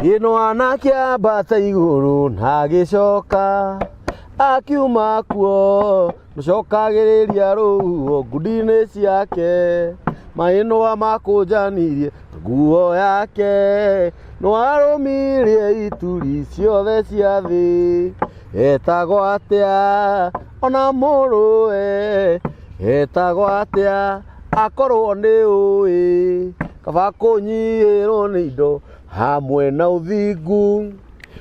Ĩno anakĩambata igũrũ na agĩcoka akiuma kuo ndũcokagĩrĩria rũhuho ngundi-inĩ ciake. Maĩ no amakũnjanirie nguo yake, no arũmirie ituri ciothe cia thĩ. Etagwo atĩa ona mũrũwe, etagwo atĩa akorwo nĩ ũĩ, kaba kũnyihĩrwo nĩ indo hamwe na ũthingu,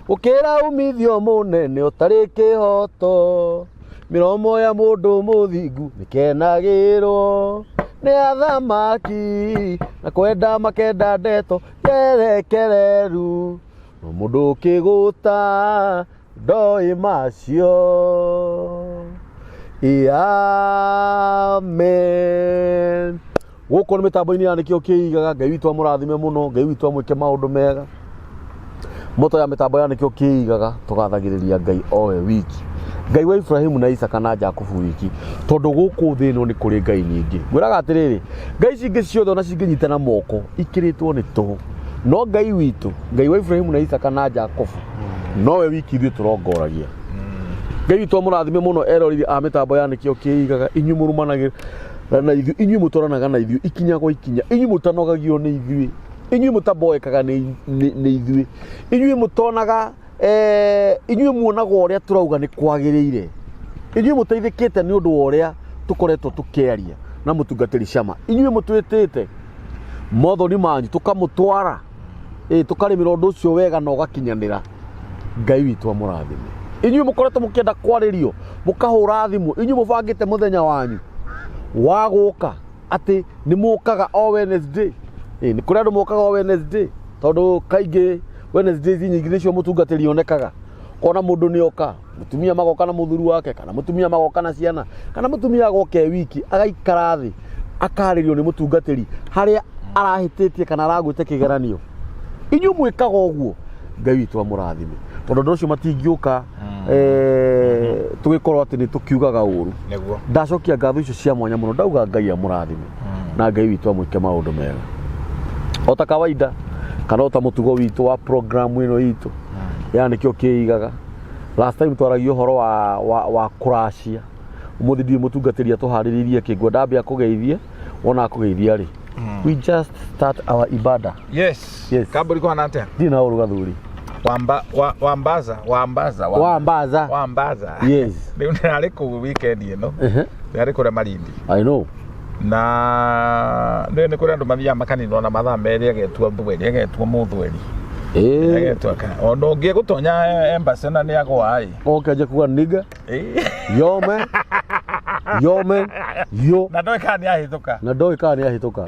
gũkĩra umithio mũnene ũtarĩ kĩhoto. Mĩromo ya mũndũ mũthingu nĩkenagĩrwo nĩ athamaki, na kwenda makenda ndeto njerekereru, no mũndũ ũkĩgũta ndoĩ macio. Amen. Gũkũ nĩ mĩtambo-inĩ ya nĩkĩo kĩigaga. Ngai witũ amũrathime mũno, Ngai witũ amwĩke maũndũ mega. Moto ya mĩtambo ya nĩkĩo kĩigaga, tũgathagĩrĩria Ngai owe wiki, Ngai wa Ibrahimu na Isaka na Jakubu wiki, tondũ gũkũ thĩ ĩno nĩ kũrĩ ngai nyingĩ. Ngwĩraga atĩrĩrĩ, ngai ici ingĩ ciothe ona cingĩnyitana moko ikĩrĩtwo nĩ tũhũ, no Ngai witũ, Ngai wa Ibrahimu na Isaka na Jakubu, nowe wiki ithuĩ tũrongoragia. Ngai witũ amũrathime mũno, eroreri a mĩtambo ya nĩkĩo kĩigaga, inyuĩ mũrũmanagĩra na ithuĩ, inyuĩ mũtwaranaga na ithuĩ ikinya gwa ikinya, inyuĩ mũtanogagio nĩ ithuĩ, inyuĩ mũtamboekaga nĩ ithuĩ, inyuĩ mũtonaga inyuĩ muonaga ũrĩa tũrauga nĩ kwagĩrĩire, inyuĩ mũteithĩkĩte nĩ ũndũ wa ũrĩa tũkoretwo tũkĩaria na mũtungatĩri Shama, inyuĩ mũtwĩtĩte mothoni manyu tũkamũtwara, tũkarĩmĩra ũndũ ũcio wega na ũgakinyanĩra. Ngai witũ amũrathime. Inyuĩ mũkoretwo mũkĩenda kwarĩrio, mũkahũra thimũ, inyuĩ mũbangĩte mũthenya wanyu wa gũka atĩ nĩ mũkaga o Wednesday. Nĩ kũrĩ andũ mokaga o Wednesday, tondũ kaingĩ Wednesdays nyingĩ nĩcio mũtungatĩri onekaga. Kona mũndũ nĩ oka, mũtumia magoka na mũthuri wake, kana mũtumia magoka na ciana, kana mũtumia agoka e wiki, agaikara thĩ akarĩrio nĩ mũtungatĩri harĩa arahĩtĩtie kana aragwĩte kĩgeranio. Inyuĩ mwĩkaga ũguo, Ngai witũ amũrathime, tondũ andũ acio matingĩũka tũgĩkorwo atĩ nĩ tũkiugaga ũru. Nĩguo. Ndacokia ngatho icio cia mwanya mũno, ndauga Ngai amũrathime na Ngai witũ amwĩke maũndũ mega. O ta kawaida kana o ta mũtugo witũ wa program ĩno itũ ya nĩkĩo kĩigaga, last time twaragia ũhoro wa kũracia. Ũmũthĩ ndiũĩ mũtungatĩri atũharĩrĩirie kĩ, ngwenda ambia kũgeithie, wona akũgeithia rĩ, we just start our ibada. Yes. Yes. Kamburi kwana atia? Ndirĩ na ũru gathuri. Wamba wa, wambaza wambaza Wambaza. Wambaza. Yes. Rĩu ndĩrarĩ kũu weekend ĩno. Ndĩrarĩ kũrĩa Malindi. I know. Na nĩ kũrĩ andũ mathiaga makaninwo na mathaa merĩ, agetua thweri, agetua mũthweri. Agetua ka. Ona ũngĩ gũtonya embassy na nĩ agwa ĩ. Oke aje kuga nigga. Yo man. Yo man. Yo. Na ndoĩ kana nĩ ahĩtũka. Na ndoĩ kana nĩ ahĩtũka.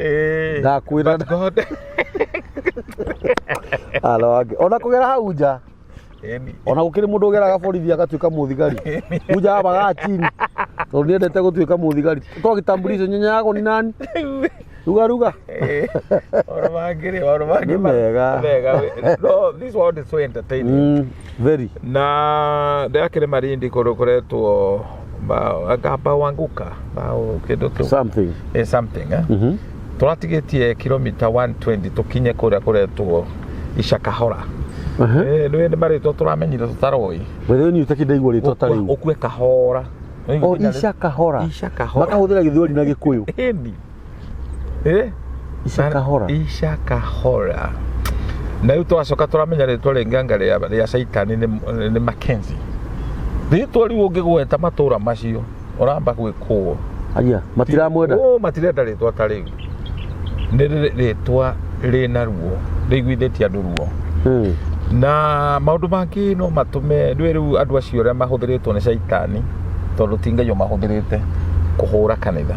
Ndakwĩra. But God. Alo wake. Ona kũgera hau nja. Ĩni. Ona gũkĩrĩ mũndũ ũgeraga borithi agatuĩka mũthigari. Kuja hapa gaa chini. Tondũ nĩendete gũtuĩka mũthigari. Toa kitambulisho, nyanya yako ni nani? Ruga ruga. Maũndũ mangĩ rĩ, maũndũ mangĩ Nĩ mega. Mega. No, this world is so entertaining. Very. Na ndĩrakĩrĩ Malindi kũndũ kũretwo anga Wanguka bao kĩndũ kĩu. Something. Something, eh? Tũratigĩtie kilomita 120 tũkinye kũrĩa kũretwo Icakahora. Nĩ nĩ marĩtwa tũramenyire tũtaroĩ. By the way, niĩ ũtakĩ ndaigua rĩtwa ta rĩu. Ũkue kahora. O Ica Kahora. Ica Kahora. Makahũthĩra Gĩthweri na Gĩkũyũ. Ĩni. Eh? Ica Kahora. Ica Kahora. Na rĩu twacoka tũramenya rĩtwa rĩngĩ anga rĩa caitani nĩ Mackenzie. Rĩtwa rĩu ũngĩgweta matũra macio ũramba gwĩkwo. Aya, matiramwenda. Oh, matirenda rĩtwa ta rĩu. Nĩ rĩtwa rĩna ruo, rĩiguithĩtie andũ ruo. Na maũndũ mangĩ no matũme ndũĩ rĩu andũ acio arĩa mahũthĩrĩtwo nĩ caitani, tondũ ti Ngai ũmahũthĩrĩte kũhũra kanitha.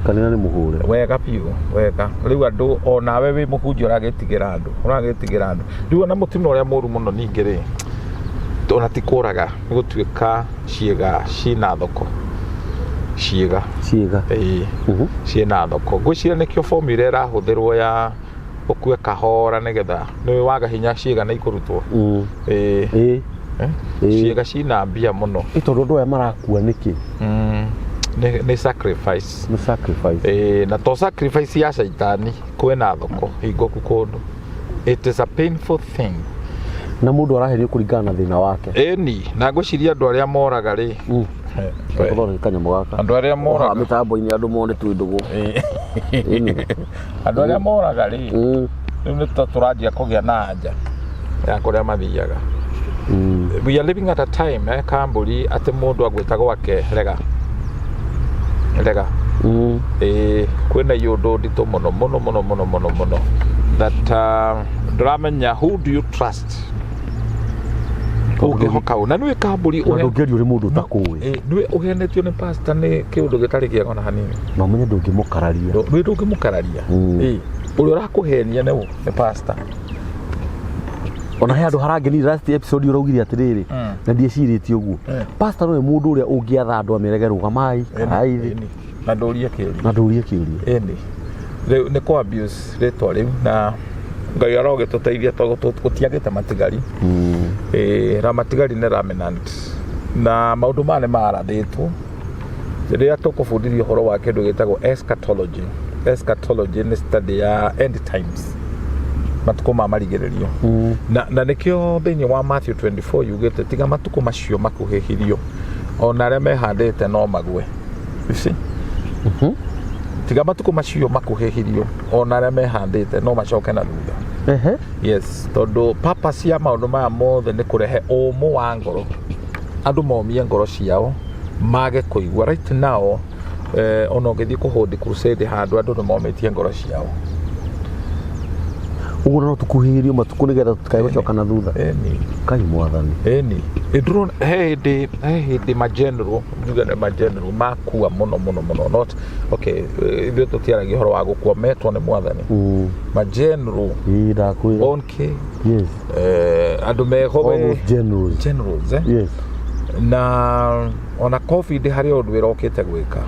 Kanitha nĩ mũhũre. Wega biũ, wega. Rĩu andũ o nawe wĩ mũhunjia ũragĩtigĩra andũ, ũragĩtigĩra andũ. Rĩu ona mũtino ũrĩa mũru mũno ningĩ rĩ, ona ti kũraga, nĩ gũtuĩka ciĩga ciĩna thoko. Ciĩga. Ciĩga. Ĩĩ. Ciĩna thoko. Ngwĩciria nĩkĩo formula ĩrahũthĩrwo ya ũkue kahora nĩgetha nĩ waga hinya ciĩga nĩ ikũrutwo. Ĩĩ. Ĩĩ. Eh? Ĩĩ. Ciĩga ciĩna mbia mũno. Ĩ tondũ andũ aya marakua nĩkĩ? Nĩ sacrifice. Nĩ sacrifice. Ĩĩ, na to sacrifice ya caitani, kwĩna thoko hingũku kũndũ. It is a painful thing. Na mũndũ araherio kũringana na thĩna wake. Ĩni, na ngwĩciria andũ arĩa moraga rĩ, Tũthondeke kanyamũ gaka. Andũ arĩa moraga. Oha mĩtambo-inĩ andũ mone twĩ ndũgũ. Ĩni. Andũ arĩa moraga rĩ, rĩu nĩ ta tũranjia kũgĩa na anja ya kũrĩa mathiaga. We are living at a time, Kambũri, atĩ mũndũ agwĩta gwake rega rega. Ĩĩ, kwĩna iũndũ nditũ mũno mũno mũno mũno mũno mũno that ndũramenya who do you trust, ũngĩhoka ũ, na nĩwĩ Kambũri Na ndũngĩaria ũrĩ mũndũ ũtakũĩ. Nĩwĩ ũhenetio nĩ pastor nĩ kĩũndũ gĩtarĩ kĩega ona hanini. Na ũmenye ndũngĩmũkararia. Nĩ ndũngĩmũkararia. Ĩĩ, ũrĩa ũrakũhenia nĩ ũ? Nĩ pastor. Ona he handũ harangenirie last episode ũraugire atĩrĩrĩ, na ndiecirĩtie ũguo, pastor nowe mũndũ ũrĩa ũngĩatha andũ amerege rũgamai karai thĩ. Ĩni. Na ndũrie kĩũria. Na ndũrie kĩũria. Ĩni, rĩu nĩ kũ abuse rĩtwa rĩu, na Ngai arogĩtũteithia tondũ gũtiagĩte matigari. Ĩĩ, na matigari nĩ remnant, na maũndũ maya nĩ marathĩtwo rĩrĩa tũkũbundithia ũhoro wa kĩndũ gĩtagwo eschatology. Eschatology nĩ study ya end times, matukũ ma marigĩrĩrio. Na nĩkĩo thĩinĩ wa Matthew 24 yugĩte tiga matukũ macio makuhĩhirio, ona arĩa mehandĩte no mague. You see? Tiga matukũ macio makuhĩhirio, ona arĩa mehandĩte no macoke na thutha. Yes, tondũ purpose ya maũndũ maya mothe nĩ kũrehe ũmũ wa ngoro, andũ momie ngoro ciao mage kũigua. Right now, ona ũngĩthiĩ kũhold crusade handũ, andũ nĩ momĩtie ngoro ciao. Ũguo no tũkuhĩhĩrio matukũ nĩgetha tũtikae gũcoka na thutha. Ĩni. Kai Mwathani. Ĩni, ndĩrona he hĩndĩ mageneral, njuge nĩ mageneral makua mũno mũno mũno. Not okay, ithuĩ tũtiaragia ũhoro wa gũkua, metwo nĩ Mwathani. Mageneral. Ĩĩ, ndakwĩra. Onke. Andũ meho. All those generals. Generals, eh? Yes. Na ona COVID harĩ ũndũ ĩrokĩte gwĩka,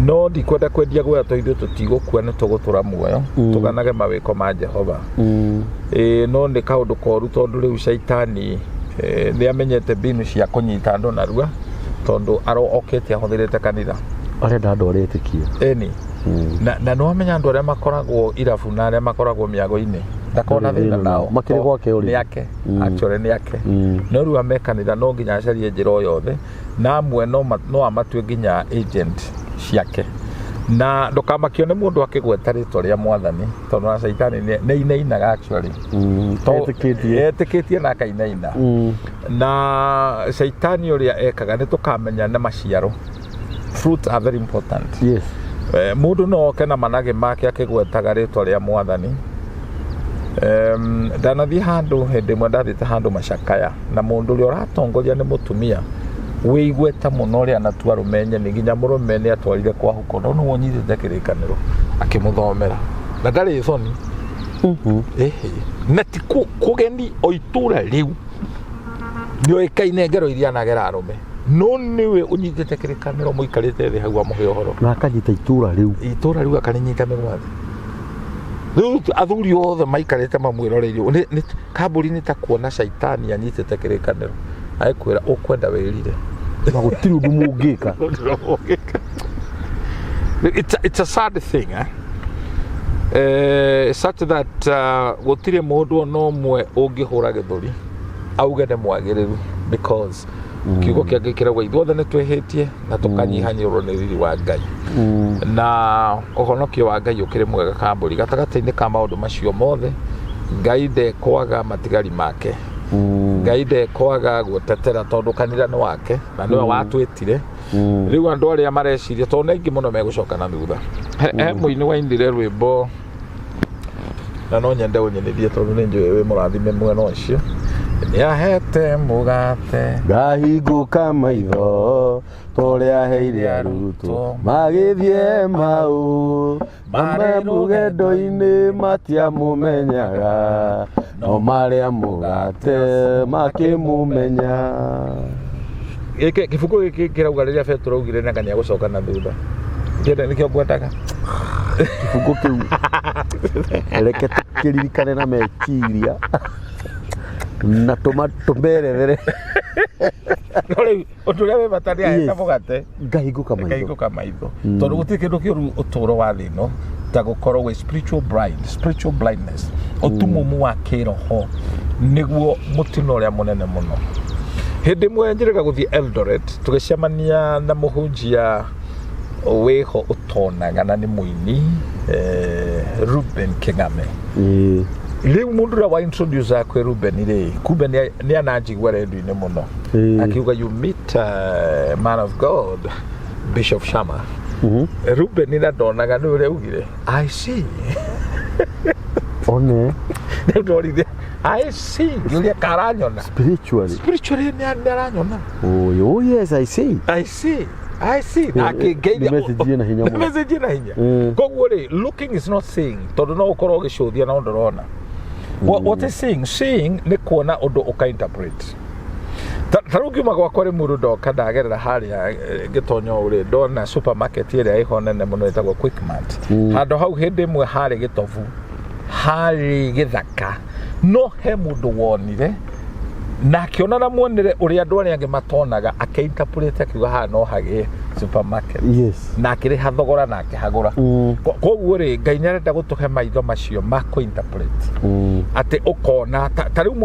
no ndikwenda kwendia guoya to ithuĩ tũtigũkua, nĩ tũgũtũra muoyo tũganage mawĩko ma Jehova. Ĩĩ, no nĩ kaũndũ koru tondũ rĩu caitani nĩ amenyete mbinu cia kũnyita andũ narua, tondũ aro okĩte ahũthĩrĩte kanitha. Arenda andũ arĩa etĩkia. Ĩni, na nĩ wamenya andũ arĩa makoragwo irabu na arĩa makoragwo mĩago-inĩ ndakorwo na Ndarĩ thĩna thĩna nao. nao. Makĩrĩ gwake already. Nĩ ake. Actually nĩ ake. No rĩu ame kanitha no nginya acarie njĩra o yothe, na amwe no amatue nginya agent ciake, na ndũkamakio nĩ mũndũ akĩgweta rĩtwa rĩa Mwathani, tondũ na caitani nĩ inainaga actually. Etĩkĩtie. Etĩkĩtie na akainaina. Na caitani ũrĩa ekaga nĩ tũkamenya nĩ maciaro. Fruits are very important. Mũndũ no oke na managĩ make akĩgwetaga rĩtwa rĩa Mwathani. Ndanathiĩ handũ hĩndĩ ĩmwe, ndathiĩte handũ macakaya, na mũndũ ũrĩa ũratongoria nĩ mũtumia wĩigweta mũno, ũrĩa anatua arũme nyeni, nginya mũrũme nĩ atwarire kwa huko, no nĩwe ũnyitĩte kĩrĩkanĩro akĩmũthomera na ndarĩ thoni. Ĩhĩ, na ti kũgeni o itũra rĩu nĩoĩkaine ngero iria anagera arũme, no nĩwe ũnyitĩte kĩrĩkanĩro, mũikarĩte thĩ hau amũhe ũhoro. Na akanyita itũra rĩu. Itũra rĩu akarinyita mĩgwate. Rĩu athuri othe maikarĩte mamwĩroreirie. Kambũri nĩ ta kuona caitani anyitĩte kĩrĩkanĩro agĩkwĩra ũkwenda wĩrire. Na gũtirĩ ũndũ mũngĩka. It's a sad thing, eh? Such that gũtirĩ mũndũ ona ũmwe ũngĩhũra gĩthũri auge nĩ mwagĩrĩru, because kiugo kĩa Ngai kĩrauga ithuothe nĩ twĩhĩtie na tũkanyihanyĩrwo nĩ riri wa Ngai. Na ũhonokio wa Ngai ũkĩrĩ mwega, Kambũri, gatagatĩ-inĩ ka maũndũ macio mothe Ngai ndekwaga matigari make. Ngai ndekwaga gũtetera tondũ kanitha nĩ wake na nĩwe watwĩtire. Rĩu andũ arĩa mareciria, tondũ nĩ aingĩ mũno megũcoka na thutha, he mũini wainire rwĩmbo na no nyende ũnyinithie tondũ nĩ njũĩ wĩ mũrathime mwena ũcio, nĩ ahete mũgate. Ngahingũka maitho tũrĩa aheire arutwo magĩthiĩ mau marĩ rũgendo-inĩ, matiamũmenyaga, no marĩa mũgate makĩmũmenya. Gĩkĩ kĩbuku gĩkĩ kĩrauga rĩrĩa Petero augire nanga nĩ agũcoka na thutha. Kĩenda nĩkĩo ngwendaga. Kĩbungo kĩu reke tũkĩririkane na meciria na tũmerethere. No rĩu ũndũ ũrĩa wĩ bata nĩ ahete Yes. mũgate Ngahingũka maitho. Ngahingũka maitho, tondũ gũtirĩ kĩndũ kĩũru ũtũũro wa thĩ ĩno ta gũkorwo wĩ spiritual blind, spiritual blindness, ũtumumu wa kĩroho nĩguo mũtino ũrĩa mũnene mũno. Hĩndĩ ĩmwe njĩrĩga gũthiĩ Eldoret, tũgĩcemania na mũhunjia wĩho ũtonaga na nĩ mũini, Ruben King'ame. Rĩu mũndũ ũrĩa wa introduce kwĩ Ruben rĩ, kumbe nĩ ananjigua redio-inĩ mũno. Akiuga, "You meet man of God, Bishop Shama." Ruben na ndonaga, nĩ ũrĩa augire, "I see." One. Rĩu ndorire, "I see," ngĩũria karanyona. Spiritually. Spiritually nĩ aranyona. Oh, yes, I see. "I see, I see," na akĩngeithia. Nĩ message ĩna hinya Nĩ mũno. message ĩna hinya. Koguo rĩ, looking is not seeing, tondũ no ũkorwo ũgĩcũthia na ndũrona. What is seeing? Seeing nĩ kuona ũndũ ũka-interpret. Ta rĩu ngiuma gwakwa rĩ, mũndũ ndoka ndagerera harĩa, ngĩtonya ũũ rĩ, ndona supermarket ĩrĩa ĩho nene mũno ĩtagwo Quickmart. Handũ hau hĩndĩ ĩmwe harĩ gĩtobu, harĩ gĩthaka, no he mũndũ wonire na akĩona na muonere ũrĩa andũ arĩa angĩ matonaga, akĩinterpret, akiuga haha no hagĩe supermarket. Na akĩrĩha thogora na akĩhagũra. Koguo rĩ, Ngai nĩ arenda gũtũhe maitho macio ma kũ-interpret, atĩ ũkona ta rĩu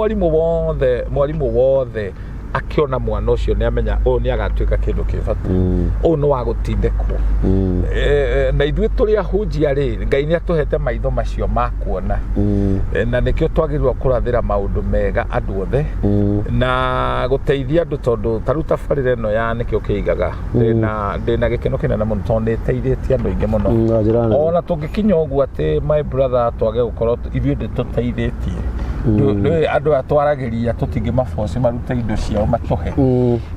mwarimũ wothe akĩona mwana ũcio nĩ amenya ũyũ nĩ agatuĩka kĩndũ kĩ bata, ũyũ nĩ wa gũtindĩkwo. Na ithuĩ tũrĩ ahunjia rĩ, Ngai nĩ atũhete maitho macio ma kuona. Na nĩkĩo twagĩrĩirwo kũrathĩra maũndũ mega andũ othe na gũteithia andũ, tondũ ta rĩu tabarĩra ĩno ya Nĩkĩo Kĩigaga, ndĩna gĩkeno kĩnene mũno tondũ nĩ ĩteithĩtie andũ aingĩ mũno. Na njĩra nene. Ona tũngĩkinya ũguo atĩ, my brother, twage gũkorwo ithuĩ ndĩtũteithĩtie. Nĩ andũ aya twaragĩria, tũtingĩmaboci marute indo ciao matũhe,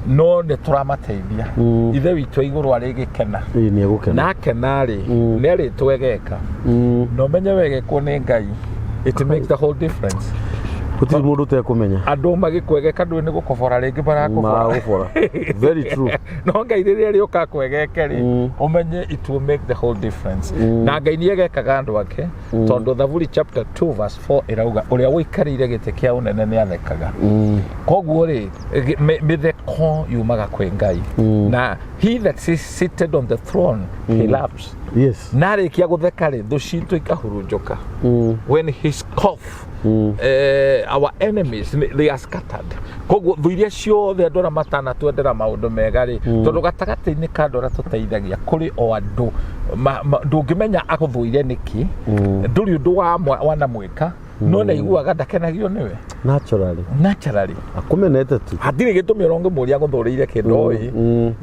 no nĩ tũramateithia. Ithe witũ igũrũ arĩgĩkena. Ĩĩ, nĩ egũkena. Na akena rĩ, nĩ arĩtwegeka. Na ũmenye wegekwo nĩ Ngai, it makes the whole difference. Gũtirĩ mũndũ ũtekũmenya. Andũ magĩkwegeka, ndũĩ nĩ gũkobora rĩngĩ marakobora. Maragũbora, very true. No Ngai rĩrĩa rĩũka kwegeke rĩ, ũmenye it will make the whole difference. Na Ngai nĩ egekaga andũ ake, tondũ Thaburi chapter 2 verse 4 ĩrauga ũrĩa ũikarĩire gĩtĩ kĩa ũnene nĩ athekaga. Koguo rĩ, mĩtheko yumaga kwĩ Ngai. Na he that is seated on the throne, he laughs. Na arĩkia gũtheka rĩ, thũ citũ ikahurunjũka. When he scoff, our enemies, they are scattered. Koguo thũ iria ciothe, andũ arĩa matanatwendera maũndũ mega rĩ, tondũ gatagatĩ-inĩ ka andũ arĩa tũteithagia kũrĩ o andũ ndũngĩmenya agũthũire nĩkĩ. Ndũrĩ ũndũ wanamwĩka, no nĩ aiguaga ndakenagio nĩwe. Naturally. Naturally. Akũmenete tu. Hatirĩ gĩtũmi ona ũngĩmũria agũthũrĩire kĩndũ oĩ.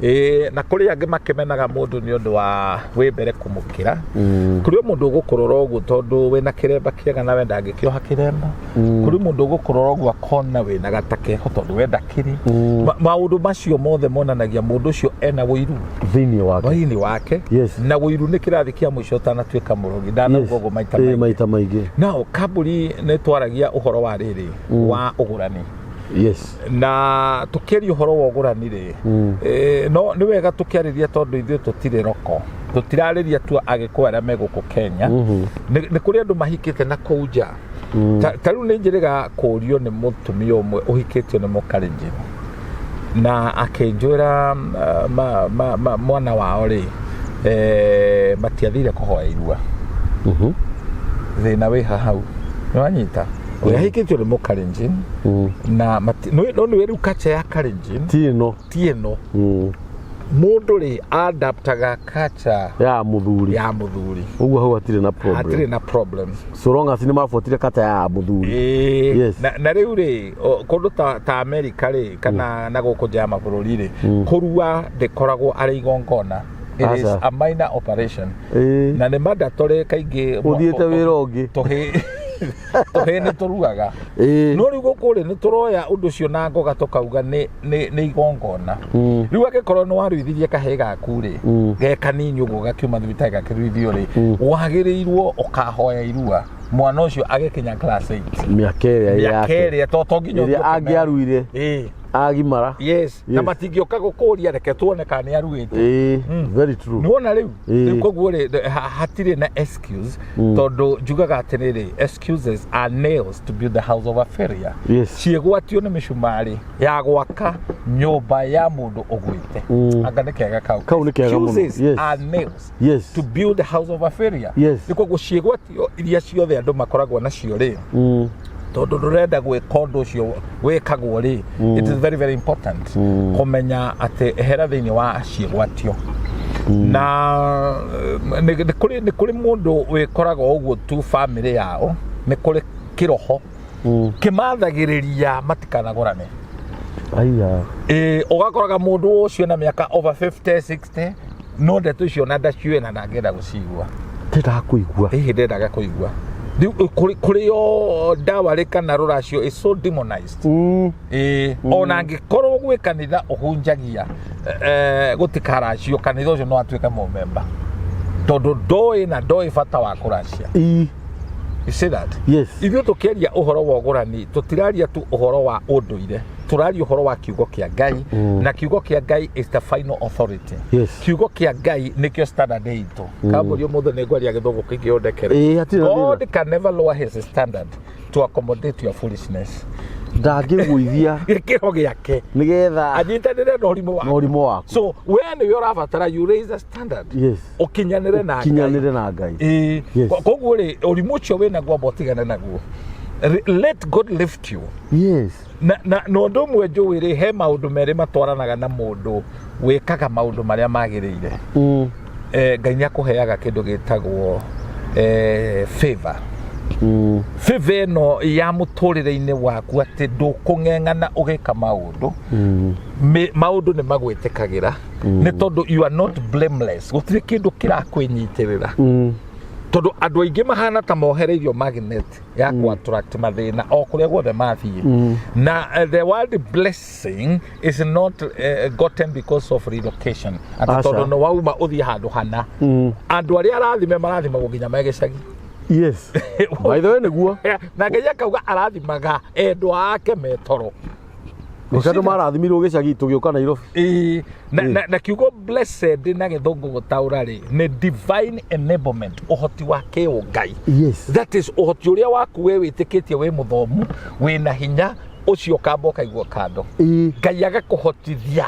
Ĩĩ, na kũrĩ angĩ makĩmenaga mũndũ nĩ ũndũ wa wĩ mbere kũmũkĩra. Kũrĩ o mũndũ ũgũkũrora ũguo tondũ wĩna kĩremba kĩega na we ndangĩkĩoha kĩremba. Kũrĩ mũndũ ũgũkũrora ũguo akona wĩna gatakeho tondũ we ndakĩrĩ. Maũndũ macio mothe monanagia mũndũ ũcio ena ũiru thĩinĩ wake. Thĩinĩ wake. Na ũiru nĩ kĩrathi kĩa mũico ũtanatuĩka mũrogi. Ndanauga ũguo maita maingĩ. Maita maingĩ. Now kambuni nĩ twaragia ũhoro wa rĩrĩ wa ũgũrani. Na tũkĩaria ũhoro wa ũgũrani rĩ, no nĩ wega tũkĩarĩria, tondũ ithuĩ tũtirĩ roko, tũtirarĩria tu Agĩkũyũ arĩa me gũkũ Kenya. Nĩ kũrĩ andũ mahikĩte na kũu nja. Ta rĩu nĩ njĩrĩga kũũrio nĩ mũtumia ũmwe ũhikĩtio nĩ Mũkalenjin, na akĩnjĩra mwana wao rĩ, matiathire kũhoya irua. Thĩna wĩ hau, nĩ wanyita, ũrĩa ahikĩtio nĩ Mũkalenjin na no nĩ rĩu culture ya Kalenjin ti ĩno. Ti ĩno. Mũndũ rĩ adaptaga culture ya mũthuri. Ya mũthuri. Ũguo hau hatirĩ na problem. Hatirĩ na problem. So long as nĩ mabuatire kata ya mũthuri. Ĩĩ. Na rĩu rĩ, kũndũ ta America rĩ, kana na gũkũ nja ya mabũrũri rĩ, kũrua ndĩkoragwo arĩ igongona. It is Aca. a minor operation. Na nĩ mandatory kaingĩ. Ũthiĩte wĩra ũngĩ. Tũhĩ nĩ tũruaga. No rĩu gũkũ rĩ, nĩ tũroya ũndũ ũcio na ngoga, tũkauga nĩ igongona. Rĩu angĩkorwo nĩ waruithirie kahĩĩ gaku rĩ, ge kanini ũguo gakiuma thibitarĩ gakĩruithio rĩ, wagĩrĩirwo ũkahoya irua mwana ũcio agĩkinya class 8. Mĩaka ĩrĩa mĩaka yake ĩrĩa to nginya ĩrĩa ũthiĩ ũkĩmera. angĩaruire. Agimara. Yes, na Yes. matingĩũka gũkũria, reke tuone kana nĩ aruĩte. Ĩĩ, very true. Nĩwona rĩu? Ĩĩ. Rĩu koguo rĩ, hatirĩ na excuse, tondũ njugaga atĩrĩrĩ, excuses are nails to build the house of a failure. Ciĩgwatio nĩ mĩcumarĩ ya gwaka nyũmba ya mũndũ ũgwĩte. Anga nĩ kega kau? Kau nĩ kega mũno. Excuses are nails to build the house of a failure. Nĩ koguo ciĩgwatio iria ciothe andũ makoragwo nacio rĩ, tondũ ndũrenda gwĩka ũndũ ũcio wĩkagwo rĩ, it is very very important kũmenya atĩ ehera thĩinĩ wa ciĩgwatio. Na nĩ kũrĩ mũndũ wĩkoraga ũguo tu, family yao nĩ kũrĩ kĩroho kĩmathagĩrĩria matikanagũrane. Aya. Ĩ, ũgakoraga mũndũ ũcio na mĩaka over 50, 60, no ndeto icio na ndaciũĩ na ndangĩenda gũcigua. Ndendaga kũigua. Hihi ndendaga kũigua. Rĩu kũrĩ o ndawa rĩ kana rũracio is so demonized. Ĩĩ, ona angĩkorwo gwĩ kanitha ũhunjagia gũtikaracio, kanitha ũcio no atuĩke mũmemba tondũ ndoĩ na ndoĩ bata wa kũracia. You see that? Yes. Ithuĩ tũkĩaria ũhoro wa ũgũrani, tũtiraria tu ũhoro wa ũndũire, tũraria ũhoro wa kiugo kĩa Ngai. Na kiugo kĩa Ngai is the final authority. Kiugo kĩa Ngai nĩkĩo standard itũ. Kambũri, ũmũthĩ nĩ ngwaria gĩthũngũ kĩingĩ, ũndekere. Ĩĩ, hatirĩ na God thĩna. can never lower his standard to accommodate your foolishness. Ndangĩgũithia gĩkĩro gĩake nĩgetha anyitanĩre na ũrimũ na waku. ũrimũ waku. So we nĩwe ũrabatara you raise the standard, ũkinyanĩre na Ngai. Kinyanĩre na Ngai. Ĩĩ. Yes. Koguo rĩ, ũrimũ ũcio wĩ naguo amba ũtigane naguo. Let God lift you. Na ũndũ ũmwe njũĩ rĩ, he maũndũ merĩ matwaranaga na mũndũ wĩkaga maũndũ marĩa magĩrĩire. Ngai nĩ akũheaga kĩndũ gĩtagwo favor. Favor ĩno ya mũtũrĩre-inĩ waku, atĩ ndũkũng'eng'ana ũgĩka maũndũ. Maũndũ nĩ magwĩtĩkagĩra nĩ tondũ you are not blameless, gũtirĩ kĩndũ kĩrakwĩnyitĩrĩra. Tondũ andũ aingĩ mahana ta mohereirio magnet ya ku attract mathĩna o kũrĩa guothe mathiĩ. Na the word blessing is not gotten because of relocation, atĩ Aca. tondũ nĩ wauma ũthiĩ handũ hana. Andũ arĩa arathime marathimagwo nginya me gĩcagi. Yes, by the way, nĩguo. Na Ngai akauga arathimaga endwa ake metoro. Gũkĩ andũ marathimirwo gĩcagi tũgĩũka Nairobi. Ĩĩ, na, na kiugo blessed na gĩthũngũ gũtaũra rĩ, nĩ divine enablement, ũhoti wa kĩũngai. That is ũhoti ũrĩa waku we wĩtĩkĩtie wĩ mũthomu, wĩna hinya ũcio, ũkamba ũkaigwo kando. Ngai agakũhotithia,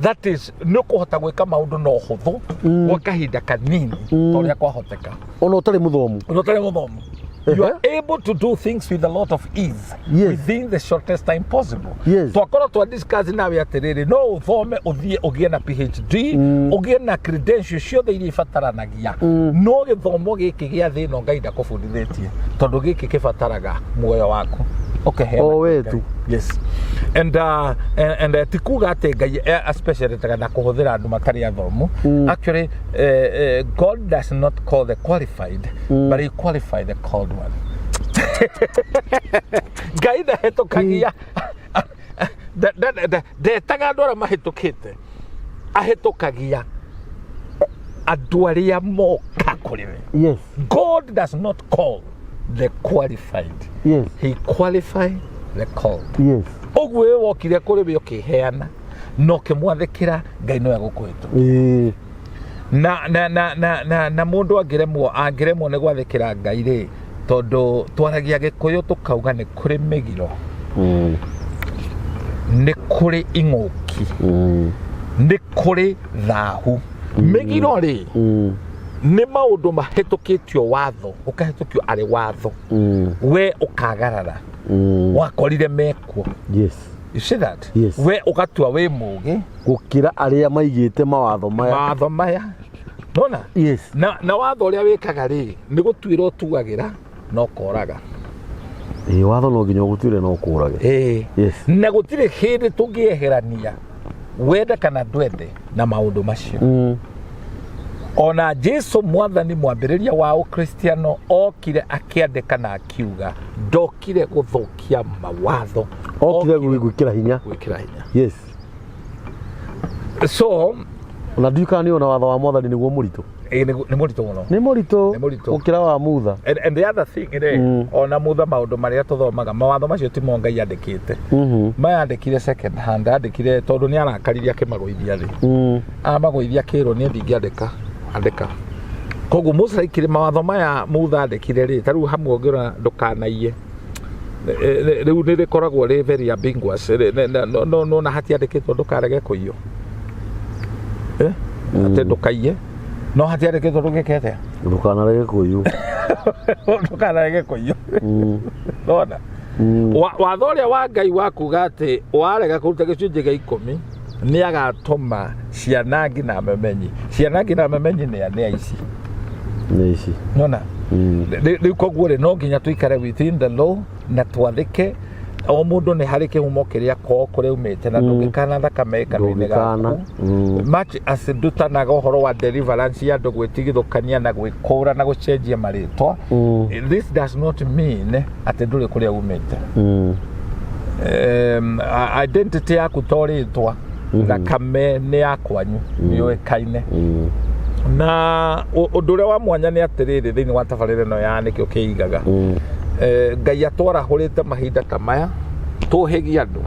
that is nĩ ũkũhota gwĩka maũndũ na ũhũthũ gwa kahinda kanini ta ũrĩa kwahoteka. Ona ũtarĩ mũthomu. Ona ũtarĩ mũthomu, you are able to do things with a lot of ease within the shortest time possible. Twakorwo twa discuss nawe atĩrĩrĩ, no ũthome ũthiĩ ũgĩe na PhD, ũgĩe na credentials ciothe iria ibataranagia, no gĩthomo gĩkĩ gĩa thĩ ĩno Ngai ndakũbundithĩtie, tondũ gĩkĩ kĩbataraga muoyo waku ũkĩheana. O we tu. Yes, and ti kuga atĩ Ngai aspecialitaga na kũhũthĩra andũ matarĩ athomu. Actually, God does not call the qualified, but he qualified the called one. Ngai ndahĩtũkagia, ndetaga andũ arĩa mahĩtũkĩte, ahĩtũkagia andũ arĩa moka kũrĩ we. God does not call the qualified, he qualify the called. Ũguo we wokire kũrĩ we ũkĩheana na ũkĩmwathĩkĩra, Ngai no egũkũhĩtũkia. Na mũndũ angĩremwo nĩ gwathĩkĩra Ngai rĩ, tondũ twaragia Gĩkũyũ tũkauga nĩ kũrĩ mĩgiro, nĩ kũrĩ ing'ũki, nĩ kũrĩ thahu. Mĩgiro rĩ, nĩ maũndũ mahĩtũkĩtio watho, ũkahĩtũkio arĩ watho, we ũkagarara wakorire mekuo. You see that? Yes. We ũgatua wĩ mũgĩ Gũkĩra arĩa maigĩte mawatho maya. Mawatho maya nona. Na watho ũrĩa wĩkaga rĩ, nĩ gũtuĩra ũtuagĩra na ũkoraga. Ĩĩ, watho no nginya ũgũtuĩre no ũkũrage. Ĩĩ. Na gũtirĩ hĩndĩ tũngĩeherania, wende kana ndwende, na maũndũ macio. Ona Jesu Mwathani, mwambĩrĩria wa Ũkristiano, okire akĩandĩka na akiuga ndokire gũthũkia mawatho, okire gwĩkĩra hinya. Gwĩkĩra hinya. So Ona ndiũĩ kana nĩ ona watho wa mwathani nĩguo mũritũ. Ĩ, nĩ mũritũ mũno. Nĩ mũritũ Nĩ mũritũ. gũkĩra wa Mutha. And the other thing rĩ, ona Mutha maũndũ marĩa tũthomaga, mawatho macio timo Ngai andĩkĩte. Maya andĩkire second hand, andĩkire tondũ nĩ arakaririe akĩmagũithia thĩ. Amagũithia akĩrwo niĩ ndingĩandĩka, andĩka. Koguo most likely mawatho maya Mutha andĩkire rĩ, ta rĩu hamwe ũngĩrora ndũkanaiye. Rĩu nĩ rĩkoragwo rĩ very ambiguous. No na hatiandĩkĩtwo ndũkarege kũiywo. Eh? Atĩ ndũkaiye. No hatiandĩkĩtwo ndũgĩke atĩa? Ndũkanarege kũiywo. Ndũkanarege kũiywo. Nona? Watho ũrĩa wa Ngai wa kuga atĩ warega kũruta gĩcunjĩ gĩa 10 nĩ agatũma ciana nginya memenyi. Ciana nginya memenyi nĩ aici. Nĩ ici. Nona? Rĩu koguo rĩ, no nginya tũikare within the law na twathĩke. O mũndũ nĩ harĩ kĩhumo kĩrĩa kwao kũrĩa umĩte na ndũngĩkana thakame kanua-inĩ Ndũngĩkana. gaku. Much as ndutanaga ũhoro wa deliverance ya andũ gwĩtigithũkania na gwĩkũra na gũcenjia marĩtwa, this does not mean atĩ ndũrĩ kũrĩa umĩte. Identity yaku to rĩtwa, thakame nĩ ya kwanyu, nĩ yũĩkaine. Na ũndũ ũrĩa wa mwanya nĩ atĩrĩrĩ, thĩinĩ wa tabarĩra ĩno ya nĩkĩo kĩigaga, Ngai atwarahũrĩte mahinda ta maya tũhĩgie andũ,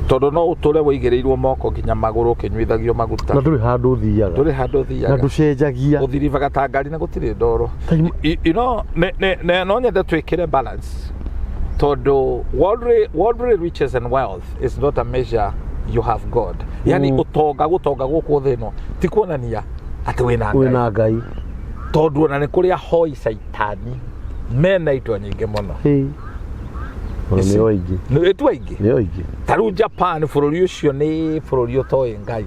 tondũ no ũtũre wĩigĩrĩirwo moko nginya magũrũ ũkĩnyuithagio maguta. Na ndũrĩ handũ ũthiaga. Ndũrĩ handũ ũthiaga. Na ndũcenjagia. Ũthiribaga ta ngari na gũtirĩ ndoro. You know, no nyende twĩkĩre balance, tondũ worldly riches and wealth is not a measure you have God. Yani ũtonga, gũtonga gũkũ thĩ ĩno ti kuonania atĩ wĩna Ngai. Wĩna Ngai. Tondũ ona nĩ kũrĩ ahoi caitani mena indo nyingĩ mũno. Hey. Ona nĩo aingĩ. Nĩ tu aingĩ. Nĩo aingĩ. Ta rĩu Japan, bũrũri ũcio nĩ bũrũri ũtoĩ Ngai.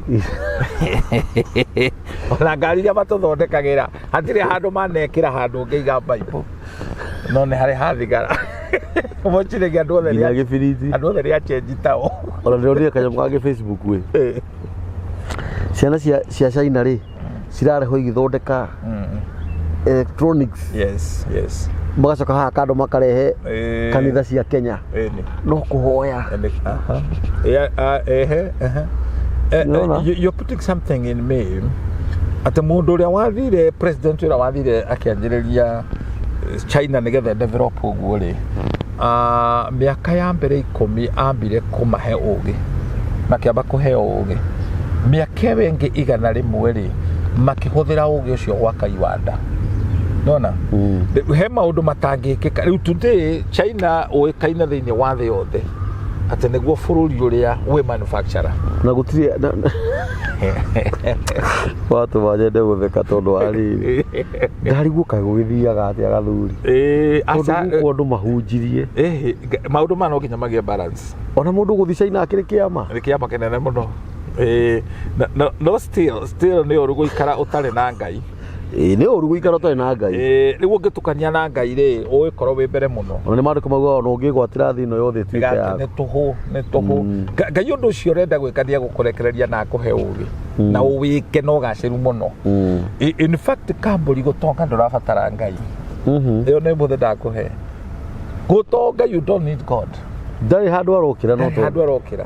Ona ngari iria matũthondekagĩra hatirĩ handũ manekĩra handũ ũngĩiga Bible, no nĩ harĩ hathigara mũcirĩgi andũ othe Nginya gĩbiriti. Andũ othe nĩ achenji tao. Ona ndĩronire kanyamũ kangĩ Facebook ĩ. Ciana cia China rĩ, cirarehwo igĩthondeka electronics. Yes. Magacoka haha kando makarehe kanitha cia Kenya. Ĩni. No kũhoya. Aha. Yeah, ehe, ehe. Nĩwona? You're putting something in me atĩ mũndũ ũrĩa wathire, president ũrĩa wathire akĩanjĩrĩria China nĩgetha develop ũguo rĩ, mĩaka ya mbere 10 ambire kũmahe ũgĩ, makĩamba kũheo ũgĩ. Mĩaka ĩyo ĩngĩ 100 rĩ, makĩhũthĩra ũgĩ ũcio gwaka iwanda. Nona he maũndũ matangĩkĩka. Rĩu today China ũĩkaine thĩinĩ wa thĩ yothe atĩ nĩguo bũrũri ũrĩa wĩ manufacturer. Na gũtirĩ watũma nyende gũtheka tondũ wa rĩrĩ, ndarigwo kaĩ gũgĩthiaga atĩa gathuri, tondũ gũkũ andũ mahunjirie. Maũndũ maya no nginya magĩe balance. Ona mũndũ gũthiĩ China akĩrĩ kĩama. Nĩ kĩama kĩnene mũno. No still nĩ ũru gũikara ũtarĩ na Ngai. Ĩĩ, nĩ ũru gũikara ũtarĩ na Ngai. Rĩu ũngĩtukania na Ngai rĩ, ũgĩkorwo wĩ mbere mũno. Ona nĩ maandĩko maugaga ona ũngĩgwatĩra thĩ ĩno yothe ĩtuĩke Gake yaku. Nĩ tũhũ, nĩ tũhũ. Ngai ũndũ ũcio ũrenda gwĩka nĩ egũkũrekereria na akũhe ũgĩ na ũwĩke na ũgacĩru mũno. In fact, kambũri gũtonga ndũrabatara Ngai. Ĩyo nĩ mũthĩ ndakũhe gũtonga, you don't need God. Ndarĩ handũ arokĩra no Ndarĩ handũ arokĩra.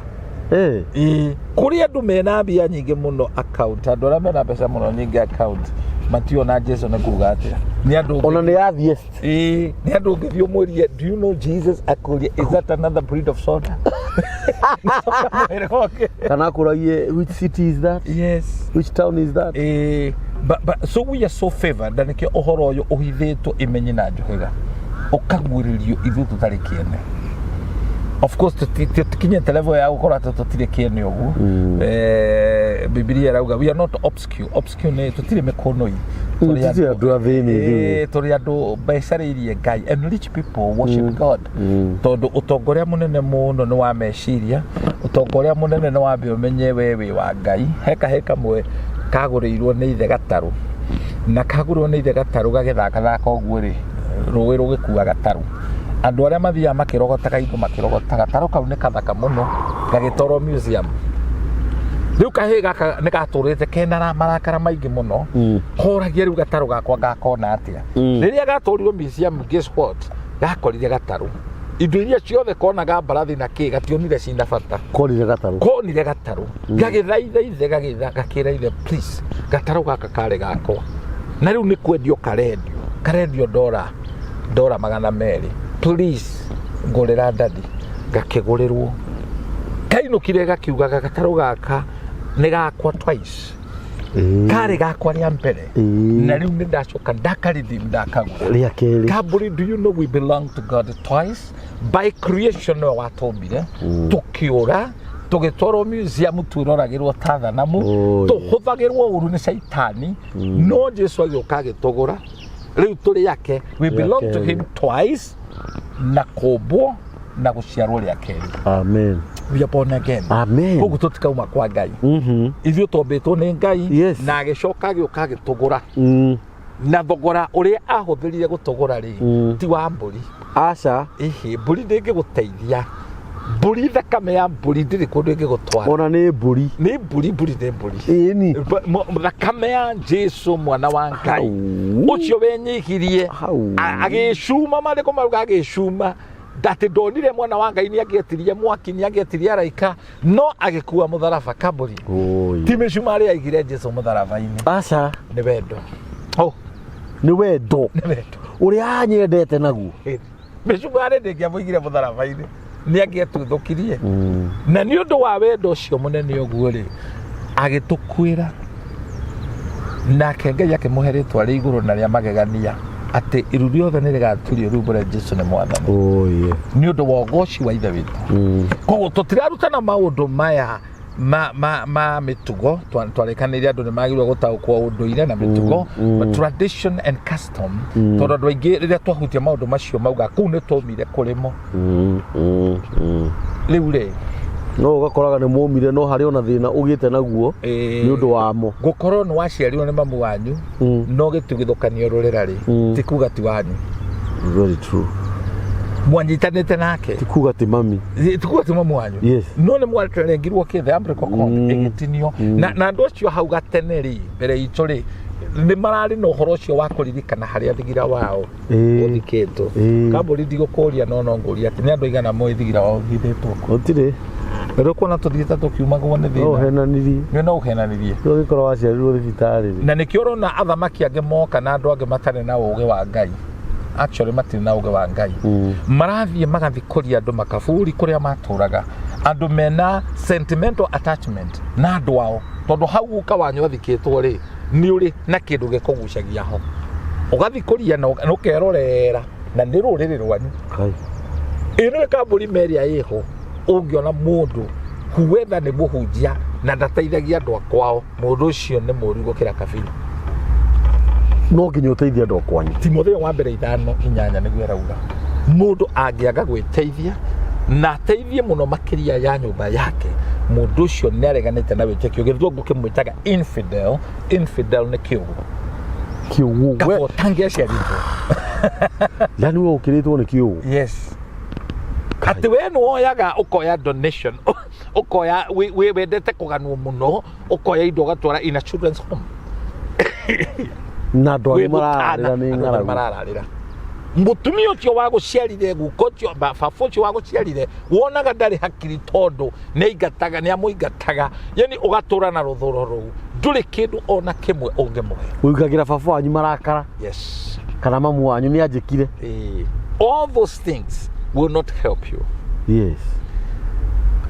Ĩĩ, kũrĩ andũ mena mbia nyingĩ mũno account, andũ arĩa mena mbeca mũno nyingĩ account mationa Jesu nĩ kuga atĩa. Nĩ andũ Ona nĩ atheist. Ĩĩ, nĩ andũ ũngĩthiĩ ũmwĩrie, "Do you know Jesus?" akũrie, "Is that another breed of soda?" Mwĩre ũngĩ. Kana akũragie, "Which city is that?" Yes. "Which town is that?" But so we are so favored, na nĩkĩo ũhoro ũyũ ũhithĩtwo imenyi na njũhĩga ũkaguũrĩrio ithuĩ tũtarĩ kĩene. Of course tũtikinyĩte level ya gũkorwo atĩ tũtirĩ kĩene ũguo. Bibilia ĩrauga we are not obscure. Obscure nĩ tũtirĩ mĩkũnũi. Tũrĩ Tũtirĩ andũ athĩni ithuĩ. Tũrĩ andũ mbecarĩirie Ngai, and rich people worship God, tondũ ũtonga ũrĩa mũnene mũno nĩ wa meciria. Ũtonga ũrĩa mũnene nĩ wambe ũmenye we wĩ wa Ngai. He kahĩ kamwe kagũrĩirwo nĩ ithe gatarũ, na kagũrĩrwo nĩ ithe gatarũ gagĩthakathaka ũguo rĩ, rũĩ rũgĩkua gatarũ. Andũ arĩa mathiaga makĩrogotaga indo makĩrogota gatarũ kau nĩ kathaka mũno, gagĩtwarwo museum. Rĩu kahĩ gaka nĩ gatũrĩte kena marakara maingĩ mũno, koragia, "Rĩu gatarũ gakwa ngakona atĩa?" Rĩrĩa gatwarirwo museum, guess what gakorire? Gatarũ. Indo iria ciothe konaga mbarathi na kĩ gationire cina bata. Korire gatarũ. Konire gatarũ, gagĩthaitha ithe, gagĩtha gakĩra ithe, "Please, gatarũ gaka karĩ gakwa na rĩu nĩ kwendio karendio, karendio ndora 200, please ngũrĩra, daddy." Gakĩgũrĩrwo, kainũkire gakiugaga, "Gatarũ gaka nĩ gakwa twice." Karĩ gakwa rĩa mbere na rĩu nĩ ndacoka ndakarithi ndakagũra Rĩa kerĩ. Kamburi, do you know we belong to God twice by creation? Nĩwe watũmbire, tũkĩũra tũgĩtwarwo museum, twĩroragĩrwo ta thanamu, tũhũthagĩrwo ũru nĩ caitani, no Jesu agĩũka agĩtũgũra, rĩu tũrĩ ake. We Rĩa belong to kerĩ. him twice, na kũmbwo na gũciarwo rĩa kerĩ. Amen. We are born again. Amen. Koguo tũtikauma kwa Ngai. Ithuĩ twombĩtwo nĩ Ngai na agĩcoka agĩũka agĩtũgũra na thogora ũrĩa ahũthĩrire gũtũgũra rĩ, ti wa mbũri. Aca. Ĩhĩ, mbũri ndĩngĩgũteithia. Mbũri, thakame ya mbũri ndĩrĩ kũndũ ĩngĩgũtwara. Ona nĩ mbũri. Nĩ mbũri, mbũri nĩ mbũri. Ĩni. Thakame ya Jesu mwana wa Ngai Hau. ũcio wenyihirie Hau. Agĩcuma, maandĩko mauga agĩcuma atĩ ndonire mwana wa Ngai nĩ angĩetirie mwaki, nĩ angĩetirie araika, no agĩkua mũtharaba, Kambũri. Oi. Ti mĩcumarĩ aigire Jesu mũtharaba-inĩ. Aca. Nĩ wendo, oh. Nĩ wendo. Nĩ wendo. Ũrĩa anyendete naguo. Mĩcumarĩ ndĩngĩamũigire mũtharaba-inĩ, nĩ angĩetuthũkirie. Na nĩ ũndũ wa wendo ũcio mũnene ũguo rĩ, agĩtũkuĩra, nake Ngai akĩmũhe rĩtwa rĩa igũrũ na rĩa magegania, atĩ iru rĩothe nĩ rĩgaturio riumbũre Jesu nĩ Mwathani, nĩ ũndũ wa ũgoci wa Ithe witũ. Koguo tũtirarutana maũndũ maya ma mĩtugo. Twarĩkanĩire andũ nĩ magĩrĩirwo gũtaũkwo ũndũire na mĩtugo, tradition and custom, tondũ andũ aingĩ rĩrĩa twahutia maũndũ macio mauga kũu nĩ twaumire kũrĩmo. Rĩu rĩ, No ũgakoraga nĩ mũmire, no harĩ ona thĩna ũgĩte naguo nĩ ũndũ wamo. Gũkorwo nĩ waciarirwo nĩ mamu wanyu no gĩtigithũkanio rũrĩra rĩ, ti kuga ti wanyu. Very true. Mwanyitanĩte nake. Ti kuga ti mami. Ti kuga ti mamu wanyu, no nĩ mwarengirwo kĩ, the umbilical cord ĩgĩtinio, na andũ acio hau gatene rĩ, mbere itũ rĩ, nĩ mararĩ na ũhoro ũcio wa kũririkana harĩa thigira wao ũthikĩtwo. Kambũri, ndigũkũria, no ngũria atĩ nĩ andũ aigana moĩ thigira wao ũthithĩtwo kũ? Gũtirĩ. Rĩu kuona tũthiĩte tũkiumagwo nĩ No thĩna. ũhenanirie. Nĩ no ũhenanirie. Rĩu ũgĩkorwo waciarirwo thibitarĩ rĩ. Na nĩkĩo ũrona athamaki angĩ moka na andũ angĩ matarĩ na ũgĩ wa Ngai, actually matirĩ na ũgĩ wa Ngai, marathiĩ magathikũria andũ makaburi kũrĩa matũraga, andũ mena sentimental attachment na andũ ao, tondũ hau guka wanyu athikĩtwo rĩ, nĩ ũrĩ na kĩndũ gĩkũgucagia ho, ũgathikũria na ũkerorera na nĩ rũrĩrĩ rwanyu. Kai. Ĩ nĩ kambũri meria ĩho, ũngĩona mũndũ huetha nĩ mũhunjia na ndateithagia andũ a kwao, mũndũ ũcio nĩ mũru gũkĩra kabiri. No nginya ũteithie andũ a kwanyu. Timotheo wa mbere 5:8 nĩguo ĩrauga mũndũ angĩaga gwĩteithia na ateithie mũno makĩria ya nyũmba yake, mũndũ ũcio nĩ areganĩte na wĩtĩkio. Gĩthũngũ kĩmwĩtaga infidel. Infidel nĩ kĩũgũ. Kĩũgũ. Kaba ũtangĩaciarĩtwo. Yani we ũkĩrĩtwo nĩ kĩũgũ. Yes, atĩ we nĩ woyaga, ũkoya donation, ũkoya wendete kũganwo mũno, ũkoya indo ũgatwara in a children's home. Na andũ angĩ Wĩ marararĩra mũtana, nĩ andũ angĩ ng'aragu. Marararĩra. Mũtumia ũcio wa gũciarire, guka ũcio, baba ũcio wa gũciarire, wonaga ndarĩ hakiri tondũ nĩ aingataga, nĩ amũingataga, yani ũgatũra na rũthũro rũu, ndũrĩ kĩndũ ona kĩmwe ũngĩmũhe. Ũigagĩra baba wanyu marakara kana mamu wanyu nĩ anjĩkire. All those things will not help you.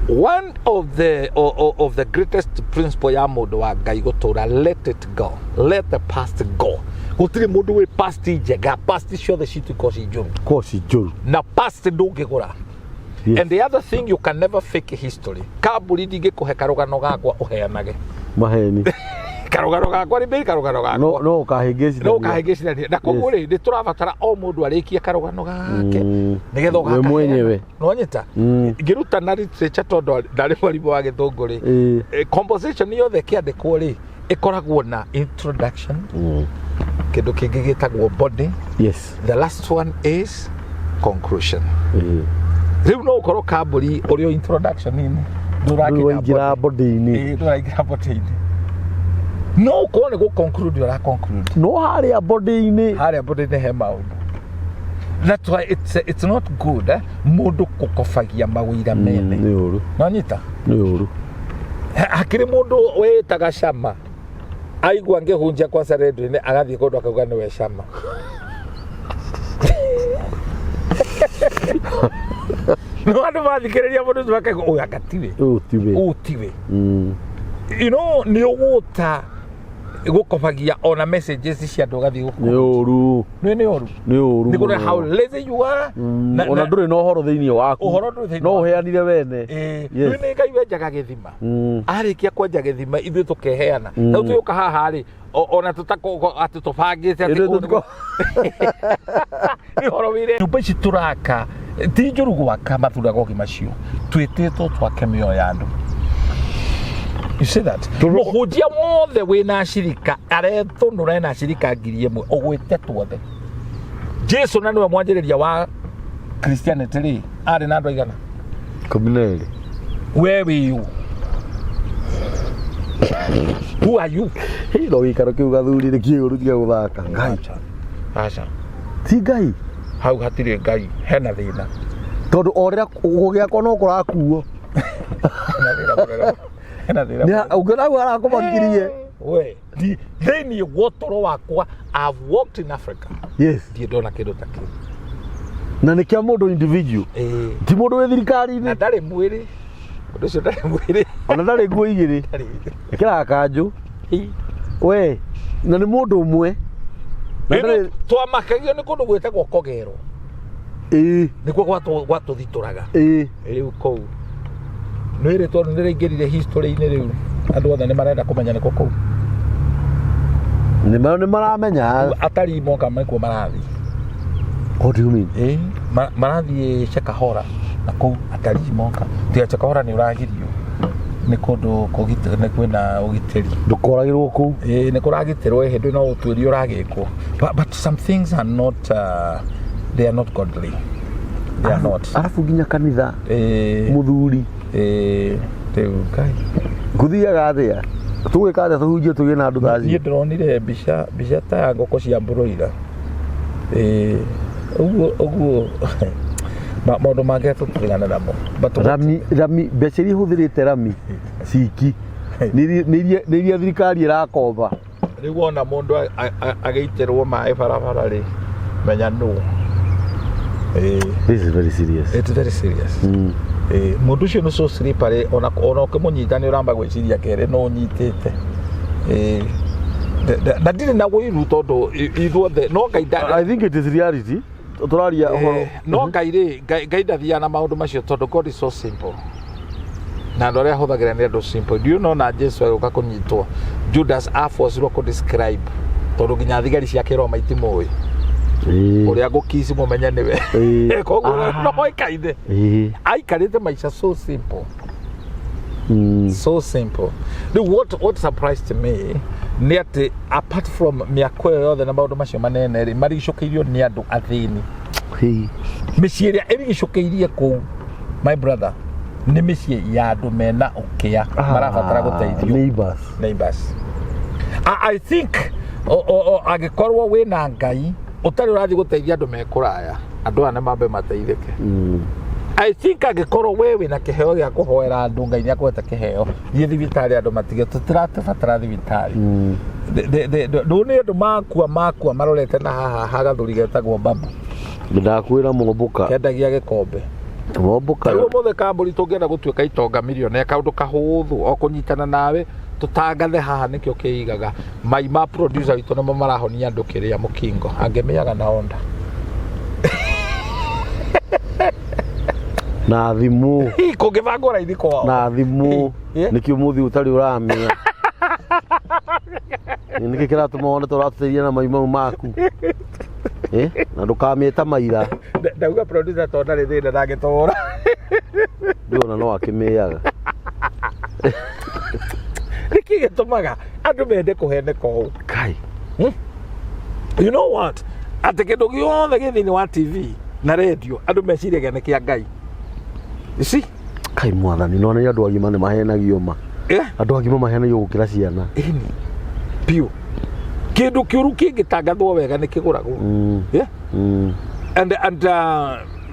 One of the greatest principle ya mũndũ wa Ngai gũtũra, let it go, let the past go. Gũtirĩ mũndũ wĩ past njega, past ciothe cituĩka ci njũru. Koci njũru. Na past ndũngĩgũra. And the other thing, you can never fake history. Kamburi, ndingĩkũhe karũgano gakwa ũheanage. Maheni. Karũgano gakwa nĩ mbĩri karũgano gakwa. No ũkahĩngĩcithania. No ũkahĩngĩcithania, na koguo rĩ, nĩ tũrabatara o mũndũ arĩkie karũgano gake nĩgetha We ũgakaheana. mwenyewe. Nĩwanyita? Ngĩrutana literature, tondũ ndarĩ mwarimũ wa gĩthũngũ rĩ, composition yothe ĩkĩandĩkwo rĩ, ĩkoragwo na introduction, kĩndũ kĩngĩ gĩtagwo body, the last one is conclusion. Rĩu no ũkorwo kambũri ũrĩ o introduction-inĩ, Rĩu waingĩra ndũrakinya body-inĩ. body. Ndũraingĩra body-inĩ, no ũkorwo nĩ gũ conclude ũra conclude. No harĩa body-inĩ. Harĩa body-inĩ he maũndũ. That's why it's not good, eh? Mũndũ kũkobagia mawĩra mene. Nĩ ũru. Nonyita. Nĩ ũru. Hakĩrĩ mũndũ wĩtaga cama, aigua ngĩhunjia kwanza redio-inĩ, agathiĩ kũndũ akauga nĩwe cama. No andũ mathikĩrĩria mũndũ ũcio makaigua ũyũ anga tiwe. Ũyũ tiwe. Ũyũ tiwe. Nĩ ũgũta gũkobagia ona messages cia andũ ũgathiĩ Nĩ gũkũ. ũru. Nĩ ũru. Nĩ ũru. Nĩ kũrĩa Mũno. how lazy you are. Ona ndũrĩ na ũhoro thĩinĩ waku. Ũhoro ndũrĩ thĩinĩ no waku. ũheanire wene. Yes. Nĩ Ngai wenjaga gĩthima. Arĩkia kwenja gĩthima, ithuĩ tũkeheana. Rĩu tũgĩũka haha rĩ, ona tũtakũ atĩ tũbangĩte atĩ Ithuĩ ũũ nĩ ũhoro wĩre nyũmba ici tũraka ti njũru gwaka mathunagogi macio, twĩtĩtwo twake mĩoyo ya andũ. You see that? Mũhunjia wothe wĩna acirika arethũnũra ena acirika 1000 ũgwĩte tuothe. Jesu na nĩwe mwanjĩrĩria wa Christianity rĩ, arĩ na andũ aigana? 12. We wĩ ũ? Who are you? Hĩ, no gĩikaro kĩu gathuri nĩ kĩũru, tiga gũthaka Ngai. Aca. Aca. Ti Ngai. Hau hatirĩ Ngai, hena thĩna. Tondũ o rĩrĩa gũgĩakwo no kũrakuo. Hena thĩna mũnene. Hena thĩna mũnene. Ũngĩona hau arakũmakirie. We, thĩinĩ wa ũtũũro wakwa, I've walked in Africa. Ndirĩ ndona kĩndũ ta kĩu. Na nĩ kĩa mũndũ individual, ti mũndũ wĩ Na thirikari-inĩ. Ndarĩ mwĩrĩ. Ũndũ ũcio ndarĩ mwĩrĩ. Ona ndarĩ nguo igĩrĩ. Ndarĩ. Ĩkĩraga kanjũ we, na nĩ mũndũ ũmwe. Na Rĩu twamakagio nĩ kũndũ gwĩtagwo Kogero. Nĩkuo gwatũthitũraga. Rĩu kũu nĩ rĩtwa nĩ rĩraingĩrire history-inĩ, rĩu andũ othe nĩ marenda kũmenya nĩkũ kũu. Nĩ maramenya. Atarii moka nĩkuo marathiĩ. What do you mean? Ĩĩ, marathiĩ Shakahola na kũu atarii moka, tiga Shakahola nĩ ũragirio, nĩ kũndũ nĩ kwĩna ũgitĩri. Ndũkoragĩrwo kũu. Ĩĩ, nĩ kũragitĩrwo hĩndĩ no ũtuĩria ũragĩkwo, but some things are not, they are not godly, they are not. Arabu nginya kanitha. Mũthuri. Ĩĩ, rĩu Ngai. Gũthiaga atĩa? Tũgwĩka atĩa tũhunjie tũgĩe na andũ ta Niĩ acio? ndĩronire mbica ta ya ngũkũ cia broiler. Ĩĩ, ũguo ũguo maũndũ mangĩ tũtigane namo. But Rami mbeca iria ihũthĩrĩte rami ciki nĩ iria thirikari ĩrakomba. Rĩu wona mũndũ agĩitĩrwo maĩ barabara rĩ, menya nũ. Ĩĩ. This is very serious. It's very serious. Ĩĩ, mũndũ ũcio nĩ so slippery, ona ũkĩmũnyita nĩ ũramba gwĩciria kerĩ no ũnyitĩte. Ĩĩ. Na ndirĩ na ũiru tondũ ithuothe no Ngai I think it is reality tũraria ũhoro. No Ngai rĩ, Ngai ndathiaga na maũndũ macio tondũ God is so simple na andũ arĩa ahũthagĩra nĩ andũ simple. Do you know na Jesu agĩũka kũnyitwo, Judas aforcirwo kũ describe tondũ nginya thigari cia kĩroma itimũĩ ũrĩa ngũkici mũmenye nĩwe. Koguo no oĩkaine. Aikarĩte maica so simple, so simple. Rĩu what surprised me nĩ atĩ apart from mĩako ĩyo yothe na maũndũ macio manene rĩ, marigicũkĩirio nĩ andũ athĩni. Mĩciĩ ĩrĩa ĩrigicũkĩirie kũu, my brother, nĩ mĩciĩ ya andũ mena ũkĩa marabatara gũteithio. Neighbors. Neighbors. I think angĩkorwo wĩna Ngai ũtarĩ ũrathiĩ gũteithia andũ me kũraya, andũ aya nĩ mambe mateithĩke. I think angĩkorwo we wĩna kĩheo gĩa kũhoera andũ, Ngai nĩ akũhete kĩheo, thiĩ thibitarĩ andũ matige, tũtirabatara thibitarĩ. Ndũ nĩ andũ makua marorete na haha hagathuri getagwo Babu. Ndakwĩra mombũka. Kendagia gĩkombe. Mombũka. Rĩu ũmũthĩ kambũri tũngĩenda gũtuĩka itonga milionea, kaũndũ kahũthũ o kũnyitana nawe tũtangathe haha nĩkĩo kĩigaga mai ma producer witũ nĩmo marahonia andũ kĩrĩa mũkingo angĩmĩaga na onda. Na thimũ. Kũngĩbangwo raithi kwao. Na thimũ. Nĩkĩo mũthĩ ũtarĩ ũramĩa, nĩkĩ kĩratũma wone tũratũteithia na mai mau maku? Eh, na ndũkamĩe maira. Ndauga producer to ndarĩ thĩna ndangĩtũra. Ndĩrona no akĩmĩaga. Nĩkĩ gĩtũmaga andũ mende kũheneka ũũ? Kai. You know what, atĩ kĩndũ gĩothe gĩ thĩinĩ wa TV na radio andũ meciragia nĩ kĩa Ngai, you see? Kai, mwathani, no nĩ andũ agima nĩ mahenagio ma. Andũ agima mahenagio gũkĩra ciana. Ĩni biũ, kĩndũ kĩũru kĩngĩtangathwo wega nĩ kĩgũragwo. Yeah? And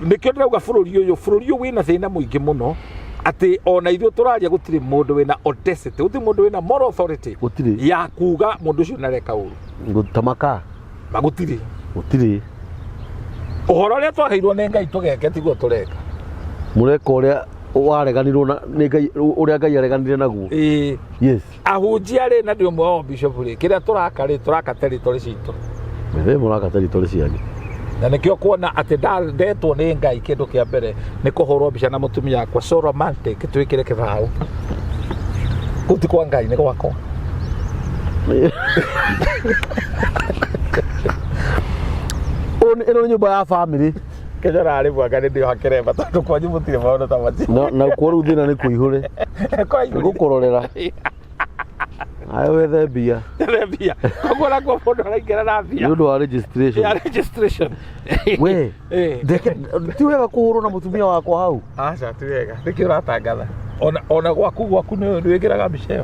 nĩkĩo ndĩrauga bũrũri ũyũ wĩna thĩna mũingĩ mũno, atĩ ona ithuĩ tũraria gũtirĩ mũndũ wĩna audacity, gũtirĩ mũndũ wĩna moral authority Gũtirĩ. ya kuga mũndũ ũcio nĩareka ũru. Gũtamaka. Ma gũtirĩ. Gũtirĩ. Ũhoro ũrĩa twaheirwo nĩ Ngai tũgeke tiguo tũreka. Mũreka ũrĩa wareganirwo na nĩ Ngai, ũrĩa Ngai areganire naguo. Ĩĩ. Yes. Ahunjia rĩ, na ndĩ ũmwe wao, bishop rĩ, kĩrĩa tũraka rĩ, tũraka territory citũ. Methe mũraka territory cianyu. Na nĩkĩo kuona atĩ ndetwo nĩ Ngai, kĩndũ kĩa mbere nĩ kũhũrwo mbica na mũtumia wakwa, so romantic, twĩkĩre kĩbaũ. Kũu ti kwa Ngai, nĩ gwakwa. Ĩno nĩ nyũmba ya family. Kĩnyora rĩ, mwaka nĩ ndĩoha kĩremba tondũ kwanyu mũtirĩ maũndũ ta macio. Na kuo rĩu thĩna nĩ kũihũre. Nĩ gũkũrorera ayo wethe mbia. Mbia, koguo nakuo mũndũ araingĩra na mbia. Nĩ ũndũ wa registration. Ya registration. We. Ndeke ti wega kũhũrwo na mũtumia wakwa hau. Aca, ti wega. Nĩkĩ ũratangatha ona gwaku nĩ wĩkĩraga mbica ĩyo?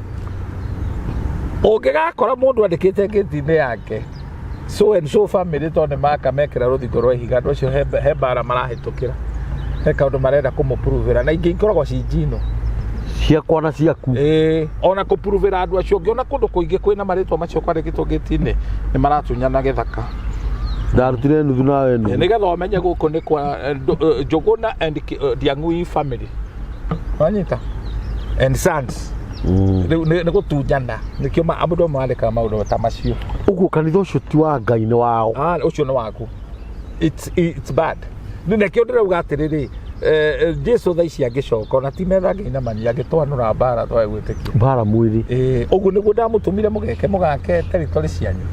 Ũngĩgakora mũndũ andĩkĩte ngĩti-inĩ yake "so and so family", tondũ nĩ maka mekĩra rũthingo rwa ihiga, andũ acio he mbara marahĩtũkĩra, he kaũndũ marenda kũmũpuruvĩra, na ingĩ ikoragwo ci njino. Ciakwa na ciaku. Ĩĩ, ona kũpuruvĩra andũ acio. Ũngĩona kũndũ kũingĩ kwĩna marĩtwa macio kwandĩkĩtwo ngĩti-inĩ, nĩ maratunyana gĩthaka. Ndarutire nuthu nawe nuthu. Nĩgetha ũmenye gũkũ nĩ kwa Njũgũna and Ndiang'ui family, wanyita, and sons. Rĩu nĩ gũtunyana, nĩkĩo andũ amwe mandĩkaga maũndũ ta macio. Ũguo kanitha ũcio ti wa Ngai, nĩ wao. Ah, ũcio nĩ waku. It's bad. Nĩ nĩkĩo ndĩrauga atĩrĩrĩ, Jesu thaa ici angĩcoka, ona ti metha angĩinamania, angĩtwanũra mbara twage gwĩtĩkia. Mbara mwĩrĩ. Ĩĩ, ũguo nĩguo ndamũtũmire mũgeke, mũgake territory cianyu.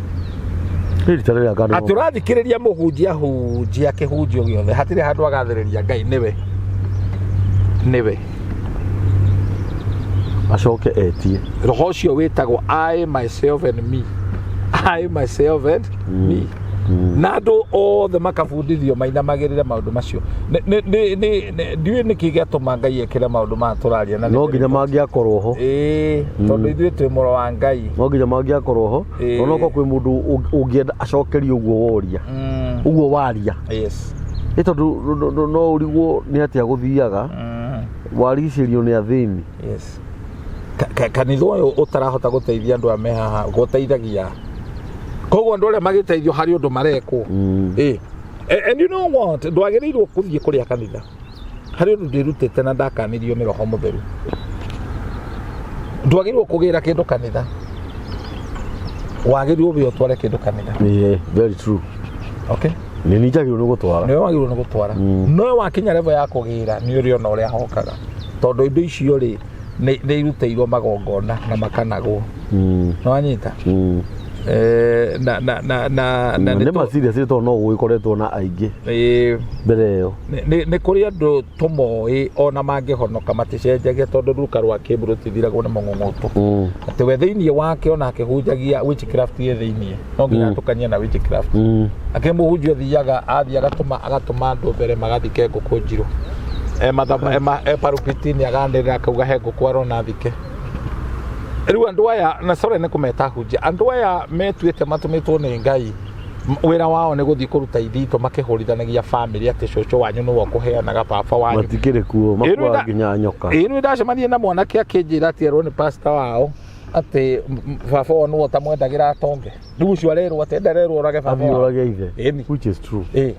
Nĩ rita rĩrĩa ngandũ. Atĩ ũrathikĩrĩria mũhunjia, hunjia kĩhunjio gĩothe, hatirĩ handũ agathĩrĩria Ngai nĩwe. Acoke etie. Roho ũcio wĩtagwo I, myself and me, I, myself and me. Na andũ othe makabundithio mainamagĩrĩre maũndũ macio. Ndiũĩ nĩkĩ gĩatũma Ngai ekĩre maũndũ maya tũraria na No nginya mangĩakorwo ho. Ĩĩ, tondũ ithuĩ twĩ mũro wa Ngai. No nginya mangĩakorwo ho. Onokorwo kwĩ mũndũ ũngĩenda acokerie ũguo woria, ũguo waria. Nĩ tondũ no ũrigwo nĩ atĩa gũthiaga warigicĩrio nĩ athĩni. Yes. Kanitha ũyũ ũtarahota gũteithia andũ a me haha, gũteithagia koguo andũ arĩa magĩteithio harĩ ũndũ marekwo. Ĩ. And you know what, ndwagĩrĩirwo kũthiĩ kũrĩa kanitha. Harĩ ũndũ ndĩrutĩte na ndakanirio nĩ Roho Mũtheru, ndwagĩrĩirwo kũgĩra kĩndũ kanitha, wagĩrĩirwo wĩ ũtware kĩndũ kanitha. Yeah, very true. Okay. Nĩ njagĩrĩirwo nĩ gũtwara. Nĩwe wagĩrĩirwo nĩ gũtwara. No wakinya level ya kũgĩra, nĩ ũrĩ ona ũrĩa hokaga, tondũ indo icio rĩ, nĩ irutĩirwo magongona na makanagwo. Nĩwanyita? Na nĩ ma serious, tondũ no gũgĩkoretwo na aingĩ mbere ĩyo. Nĩ kũrĩ andũ tũmoĩ ona mangĩhonoka maticenjagia, tondũ ruka rwa kĩmbu rũtithiragwo nĩ mũng'ũng'ũtũ. Atĩ we thĩinĩ wake ona akĩhunjagia witchcraft ĩ thĩinĩ, no nginya atukanie na witchcraft. Akĩmũhunjia athiaga athiĩ agatũma andũ mbere magathike ngũkũ njirũ. E matha e parupiti-inĩ aganĩrĩra akauga he ngũkũ arona thike. Rĩu andũ aya, na sorry nĩ kũmeta hunjia, andũ aya metuĩte matũmĩtwo nĩ Ngai, wĩra wao nĩ gũthiĩ kũruta ithitũ makĩhũrithanagia family atĩ cũcũ wanyu nĩwe ũkũheanaga, baba wanyu. Matikĩrĩ kuo. Makuaga nginya nyoka. Ĩĩ, nĩ ndacemanirie na mwanake akĩnjĩra atĩ erwo nĩ pastor wao atĩ baba wao nĩwe ũtamwendagĩra atonge. Rĩu ũcio arerwo atĩ ndarerwo orage baba athiĩ wao. Ũrage ithe. Ĩni. Which is true. Ĩĩ.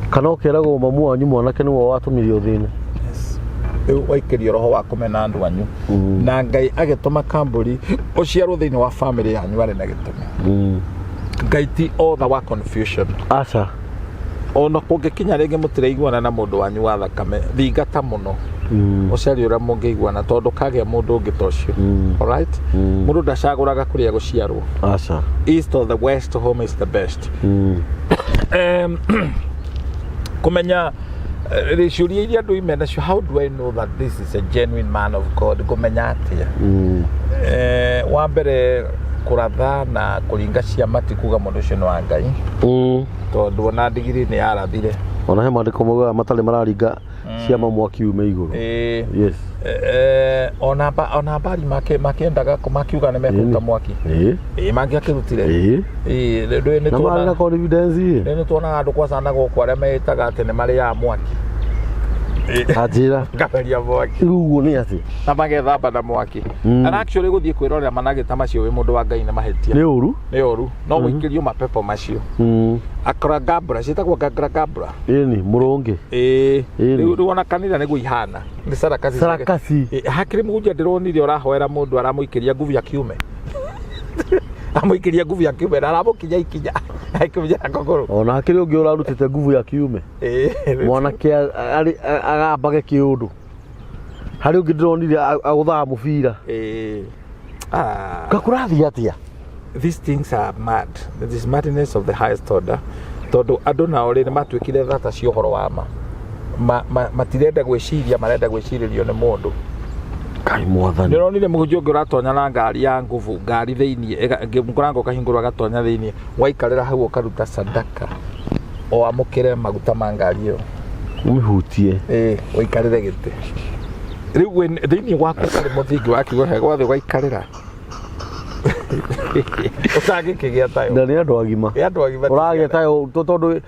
Kana ũkeragwo mamu wanyu mwanake nĩwe watũmire ũthĩne. Yes. Rĩu waikĩrio roho wa kũmena andũ anyu, na Ngai agĩtũma kambũri ũciarwo thĩinĩ wa family yanyu arĩ na gĩtũmi. Ngai ti author wa confusion. Aca. Ona kũngĩkinya rĩngĩ mũtiraiguana na mũndũ wanyu wa thakame, thingata mũno ũcarie ũrĩa mũngĩiguana, tondũ kagĩa mũndũ ũngĩ ta ũcio. Alright? Mũndũ ndacagũraga kũrĩa gũciarwo. Aca. East or the west, home is the best. Kũmenya ciũria iria andũ ime nacio: how do I know that this is a genuine man of God? Ngũmenya atĩa? Wa mbere, kũratha na kũringa ciama ti kuga mũndũ ũcio nĩ wa Ngai, tondũ ona ndigiri nĩ yarathire. Ona he maandĩko maugaga matarĩ mararinga. Ciama mwaki ume igũrũ. Ĩĩ. Yes. Eh, ona mbari makĩendaga makiuga nĩ mekũruta mwaki. Ĩĩ, mangĩakĩrutire. Ĩĩ, rĩu nĩ Na marĩ na tuona confidence. Rĩu nĩ tuonaga andũ kwacana gũkũ arĩa meĩtaga atĩ nĩ marĩaga mwaki. Anjĩra. Ngaberia mwaki. Rĩu ũguo nĩ atĩ Na magethamba na mwaki. And actually gũthiĩ kwĩrorera managĩ ta macio wĩ mũndũ wa Ngai nĩ mahĩtia. Nĩ ũru. Nĩ ũru. No ũikĩrio mapepo macio. Akragabra, ciĩtagwo gagragabra. Ĩni mũrũngĩ. Ĩĩ. Ĩni. Rĩu ona kanitha nĩguo ihana. Nĩ sarakasi. Sarakasi. Ĩ, hakĩrĩ mũhunjia ndĩronire ũrahoera mũndũ aramũikĩria nguvu ya kiume. Amũikĩria nguvu ya kiume na aramũkinya ikinya. Akĩmũnyita kũgũrũ. Ona hakĩrĩ ũngĩ ũrarutĩte nguvu ya kiume. Ĩĩ. Mwanake agambage kĩũndũ. Harĩ ũngĩ ndĩronire agũthaga mũbira. Ĩĩ. Ah. Kakũrathiĩ atĩa? These things are mad. This is madness of the highest order. Tondũ andũ nao rĩ nĩ matuĩkire thata cia ũhoro wa ma. Matirenda gwĩciria, marenda gwĩcirĩrio nĩ mũndũ. Ngai mwathani. Ndĩronire mũhunjia ũngĩ ũratonya na ngari ya nguvu, ngari thĩiniĩ, mũrango ũkahingũrwo agatonya thĩiniĩ, waikarĩra hau ũkaruta sadaka, o amũkĩre maguta ma ngari ĩyo. Ũmĩhutie. Ĩĩ, ũikarĩre gĩtĩ. Rĩu thĩiniĩ waku ũtarĩ mũthingi wa kiugo kĩa gwatĩ ũgaikarĩra. Ũtangĩkĩgĩa tayo. Na nĩ andũ agima. Nĩ andũ agima. Ũragĩa tayo tondũ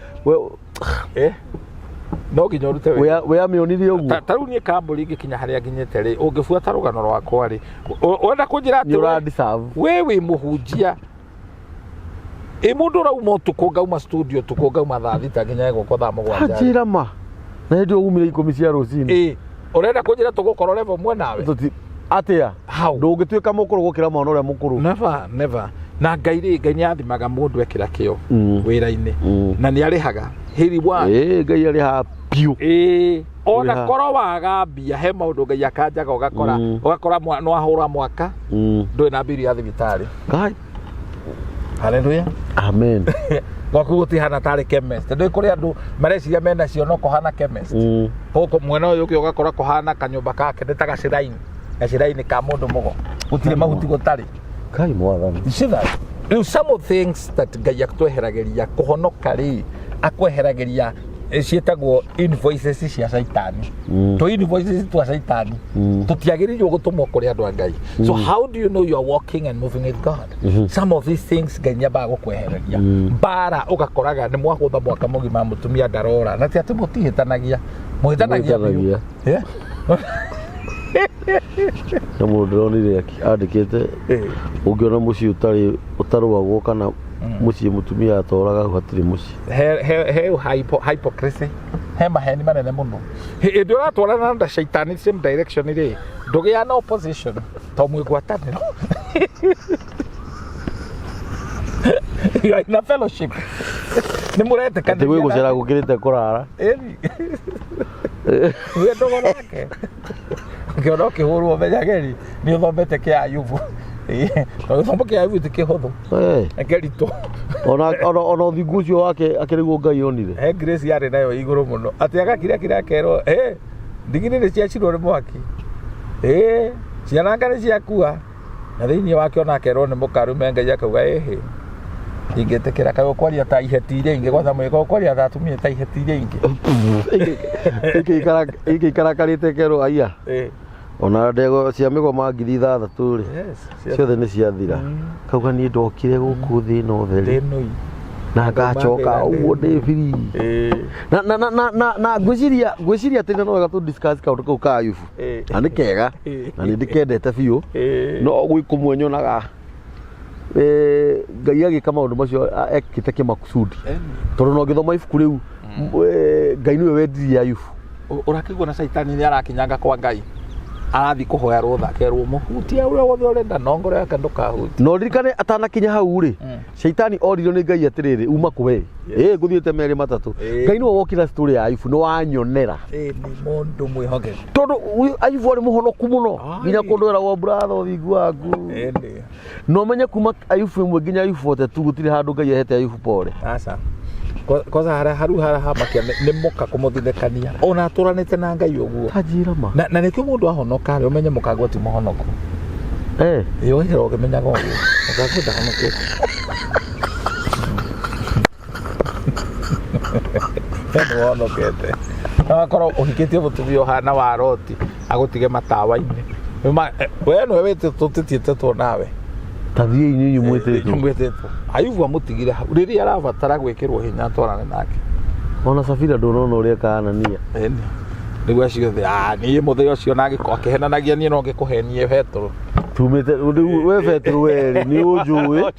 No nginya ũrute wĩra. We amĩonirie ũguo. Ta rĩu niĩ kambũri ingĩkinya harĩa nginyĩte rĩ, ũngĩbuata rũgano rwakwa rĩ, ũrenda kũnjĩra atĩ Nĩ ũra deserve. we wĩ mũhunjia. Ĩ mũndũ ũrauma ũtukũ, ngauma studio ũtukũ, ngauma thaa 6 nginya gũkũ thaa 7. Anjĩra ma. Na hĩndĩ ĩyo umire 10 cia rũcinĩ. Ĩ, ũrenda kũnjĩra tũgũkorwo level mwe nawe? Atĩa? How? Ndũngĩtuĩka mũkũrũ gũkĩra mwana ũrĩa mũkũrũ. Never, never. Na Ngai rĩ, Ngai nĩ athimaga mũndũ ekĩra kĩo wĩra-inĩ. Na nĩ arĩhaga. He reward. Ĩ, Ngai arĩhaga biũ. Ĩ, ona Ũrĩhaga. korwo waga mbia, he maũndũ Ngai akanjaga ũgakora, ũgakora nĩ wahũra mwaka, ndũrĩ na mbiri ya thibitarĩ. Ngai. Hallelujah. Amen. Gwaku gũtihana tarĩ chemist. Ndũĩ kũrĩ andũ mareciria mena cio no kũhana chemist. Gũkũ mwena ũyũ ũngĩ ũgakora kũhana kanyũmba gake nĩ ta gaciraini. Gaciraini ka mũndũ mũgo. Gũtirĩ mahuti gũtarĩ. Ngai mwathani. You see that? Rĩu some of things that Ngai atweheragĩria kũhonoka rĩ, akweheragĩria ciĩtagwo invoices cia caitani. Tũ invoices twa caitani. Tũtiagĩrĩirwo gũtũmwo kũrĩ andũ a Ngai. So how do you know you are walking and moving with God? Some of these things Ngai nĩambaga gũkwehereria. Mbara ũgakoraga nĩ mwagũtha mwaka mũgima mũtumia ndarora. Na ti atĩ mũtihĩtanagia. Mũhĩtanagia biũ. Mũhĩtanagia. Yeah. Na mũndũ ndĩronire andĩkĩte ũngĩona mũciĩ ũtarĩ ũtarũagwo kana mũciĩ mũtumia atoraga hau hatirĩ mũciĩ. He hypocrisy, he maheni manene mũno. Hĩndĩ ũratwarana na caitani same direction rĩ, ndũgĩa na opposition to mwĩ ngwatanĩro. You are in a fellowship. Nĩ mũretĩkanĩria. Atĩ gwĩ gũcera gũkĩrĩte kũrara. Ĩni. Wĩ ndogo nake. Ũkĩona ũkĩhũrwo menyageri nĩ ũthomete kĩa Ayubu. Tondũ gĩthomo kĩa Ayubu ti kĩhũthũ. Kĩritũ. Ona ũthingu ũcio wake akĩrĩguo Ngai onire. He grace yarĩ nayo igũrũ mũno. Atĩ agakira kira akerwo, ndigiri nĩ ciacinwo nĩ mwaki. Ciana anga nĩ ciakua. Na thĩinĩ wake ona akerwo nĩ mũkarume Ngai akauga ĩhĩ. Ingĩtĩkĩra kaĩ ũkwaria ta iheti iria ingĩ kwanza mwĩko ũkwaria ta atumia ta iheti iria ingĩ. Ingĩikarakarĩte kerwo aiya. Ona ndego cia mĩgoma 6,000 rĩ. Ciothe nĩ ciathira. Kauga niĩ ndokire gũkũ thĩ ĩno theri. Na ngacoka ũguo ndĩ free. Na ngwĩciria atĩ no wega tũ discuss kaũndũ kau ka Ayubu. Na nĩ kega. Na nĩ ndĩkendete biũ. No gwĩ kũmwe nyonaga Ngai agĩka maũndũ macio ekĩte kĩmakusudi. Tondũ no ngĩthoma ibuku rĩu Ngai nĩwe wendirie Ayubu. Ũrakĩigua na caitani nĩ arakinyanga kwa Ngai. Arathiĩ kũhoya rũtha akerwo mũhutie ũrĩa wothe ũrenda no ngoro yake ndũkahutie. Na ũririkane atanakinya hau rĩ, caitani oririo nĩ Ngai atĩrĩrĩ, uma kũ we? Ngũthiĩte merĩ matatũ. Ngai nĩwe wokire na story ya Ayubu, nĩ wanyonera. Nĩ mũndũ mwĩhokeku. Tondũ Ayubu arĩ mũhonoku mũno. Nginya kũndũ eragwo brother ũthingu waku. No menye kuma Ayubu 1 nginya Ayubu 42 gũtirĩ handũ Ngai ahete Ayubu pole. Aca. Kwanza harĩa haru harĩa hamakia nĩ mũka kũmũthithĩkania. Ona atũranĩte na Ngai ũguo. Ta njĩra ma. Na nĩkĩo mũndũ ahonoka rĩ, ũmenye mũkagwa ti mũhonoku. Ĩ ũgaikara ũkĩmenyaga ũguo. Mũkagwa ndahonokete. Nĩ wonokete. No akorwo ũhikĩtie mũtumia ũhana wa Loti agũtige matawa-inĩ. We nĩwe wĩtĩtwo tũtiĩtĩtwo nawe. Ta thiĩi inyuĩ mwĩtĩtwo. Mwĩtĩtwo. Ayubu amũtigire hau rĩrĩa arabatara gwĩkĩrwo hinya atwarane nake. Ona Safira ndũnona ũrĩa ekaga Anania. Ĩni. Nĩguo acio othe, niĩ mũthenya ũcio na akĩhenanagia niĩ no ngĩkũhenie Betũrũ. Tumĩte rĩu we Betũrũ werĩ nĩ ũnjũĩ,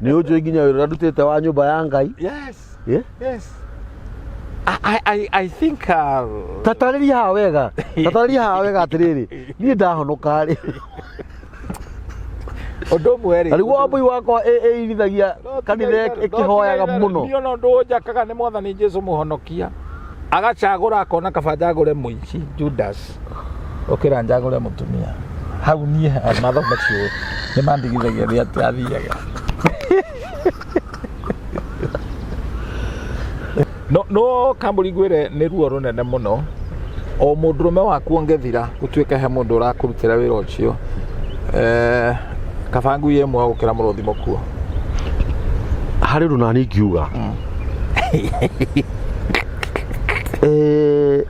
nĩ ũnjũĩ nginya wĩra ũrĩa ndutĩte wa nyũmba ya Ngai. Yes. Yeah? Yes. I think Tatarĩria haha wega, tatarĩria haha wega atĩrĩrĩ, niĩ ndahonoka rĩ. Ũndũ ũmwe rĩ. Na rĩu wambui wakwa ĩirithagia kanitha ĩkĩhoyaga mũno. Niĩ ona ũndũ ũnjakaga nĩ Mwathani Jesu mũhonokia. Agacagũra akona kaba njagũre mũici Judas ũkĩra njagũre mũtumia. Hau niĩ matho macio nĩ mandigithagia nĩ atĩ athiaga. No no kambũri ngwĩre nĩ ruo rũnene mũno. O mũndũrũme waku ũngĩthira gũtuĩke he mũndũ ũrakũrutĩra wĩra ũcio, kaba ngui ĩmwe gũkĩra mũrũthi mũkuo. Harĩ ũndũ nani ingiuga,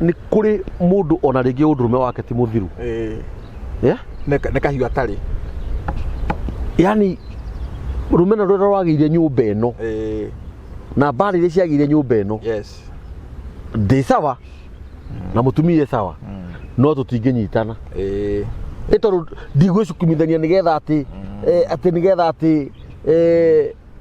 nĩ kũrĩ mũndũ ona rĩngĩ ũndũrũme wake ti mũthiru. Yeah? Nĩ kahiũ atarĩ. Yani rũmena rũrĩa rwagĩire nyũmba ĩno na mbara iria ciagĩire nyũmba ĩno, ndĩ sawa na mũtumia e sawa, no tũtingĩnyitana. Nĩ tondũ ndigwĩcukumithania nĩgetha atĩ atĩ nĩgetha atĩ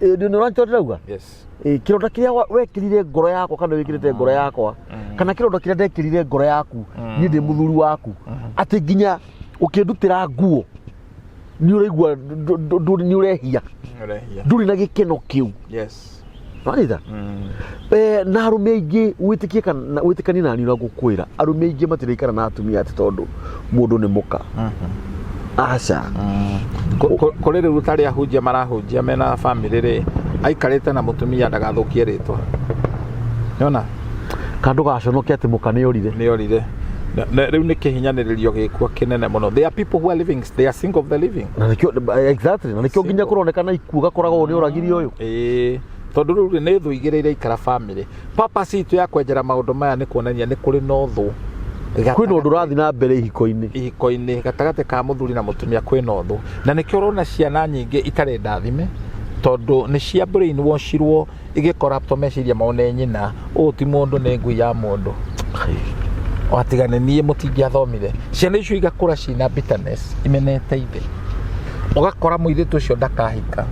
nĩ ũranyita ndĩrauga? Yes. Kĩronda kĩrĩa wekĩrire ngoro yakwa kana wĩkĩrĩte ngoro yakwa, kana kĩronda kĩrĩa ndekĩrire ngoro yaku niĩ ndĩ mũthuri waku, atĩ nginya ũkĩndutĩra nguo nĩ ũraigua nĩ ũrehia, ndũrĩ na gĩkeno kĩu. Yes. Wanyita? Na arũme aingĩ wĩtĩkie kana wĩtĩkanie nani na ngũkwĩra, arũme aingĩ matiraikara na atumia atĩ tondũ mũndũ nĩ mũka. Aca. Kũrĩ rĩu tarĩ ahunjia marahunjia mena bamĩrĩ rĩ, aikarĩte na mũtumia ndagathũkie rĩtwa. Nĩwona? Kana ndũgaconoke atĩ mũka nĩ orire. Nĩ orire. Rĩu nĩ kĩhinyanĩrĩrio gĩkuo kĩnene mũno. There are people who are living, they are single of the living. Na nĩkĩo, exactly, na nĩkĩo nginya kũronekana ikuũ gakoragwo nĩ ũragiri ũyũ. Tondũ rĩu nĩ thũ igĩrĩ iraikara bamĩrĩ. Purpose itũ ya kwenjera maũndũ maya nĩ kuonania nĩ kũrĩ na ũthũ. Kwĩna ũndũ ũrathiĩ na mbere ihiko-inĩ. Ihiko-inĩ gatagatĩ ka mũthuri na mũtumia kwĩna ũthũ. Na nĩkĩo ũrona ciana nyingĩ itarĩ ndathime, tondũ nĩ cia brainwashirwo igĩkoraptwo meciria mao nĩ nyina. Ũũ ti mũndũ, nĩ ngui ya mũndũ. Watigane niĩ mũtingĩathomire. Ciana icio igakũra ciĩna bitterness, imenete ithe. Ũgakora mũirĩtu ũcio ndakahika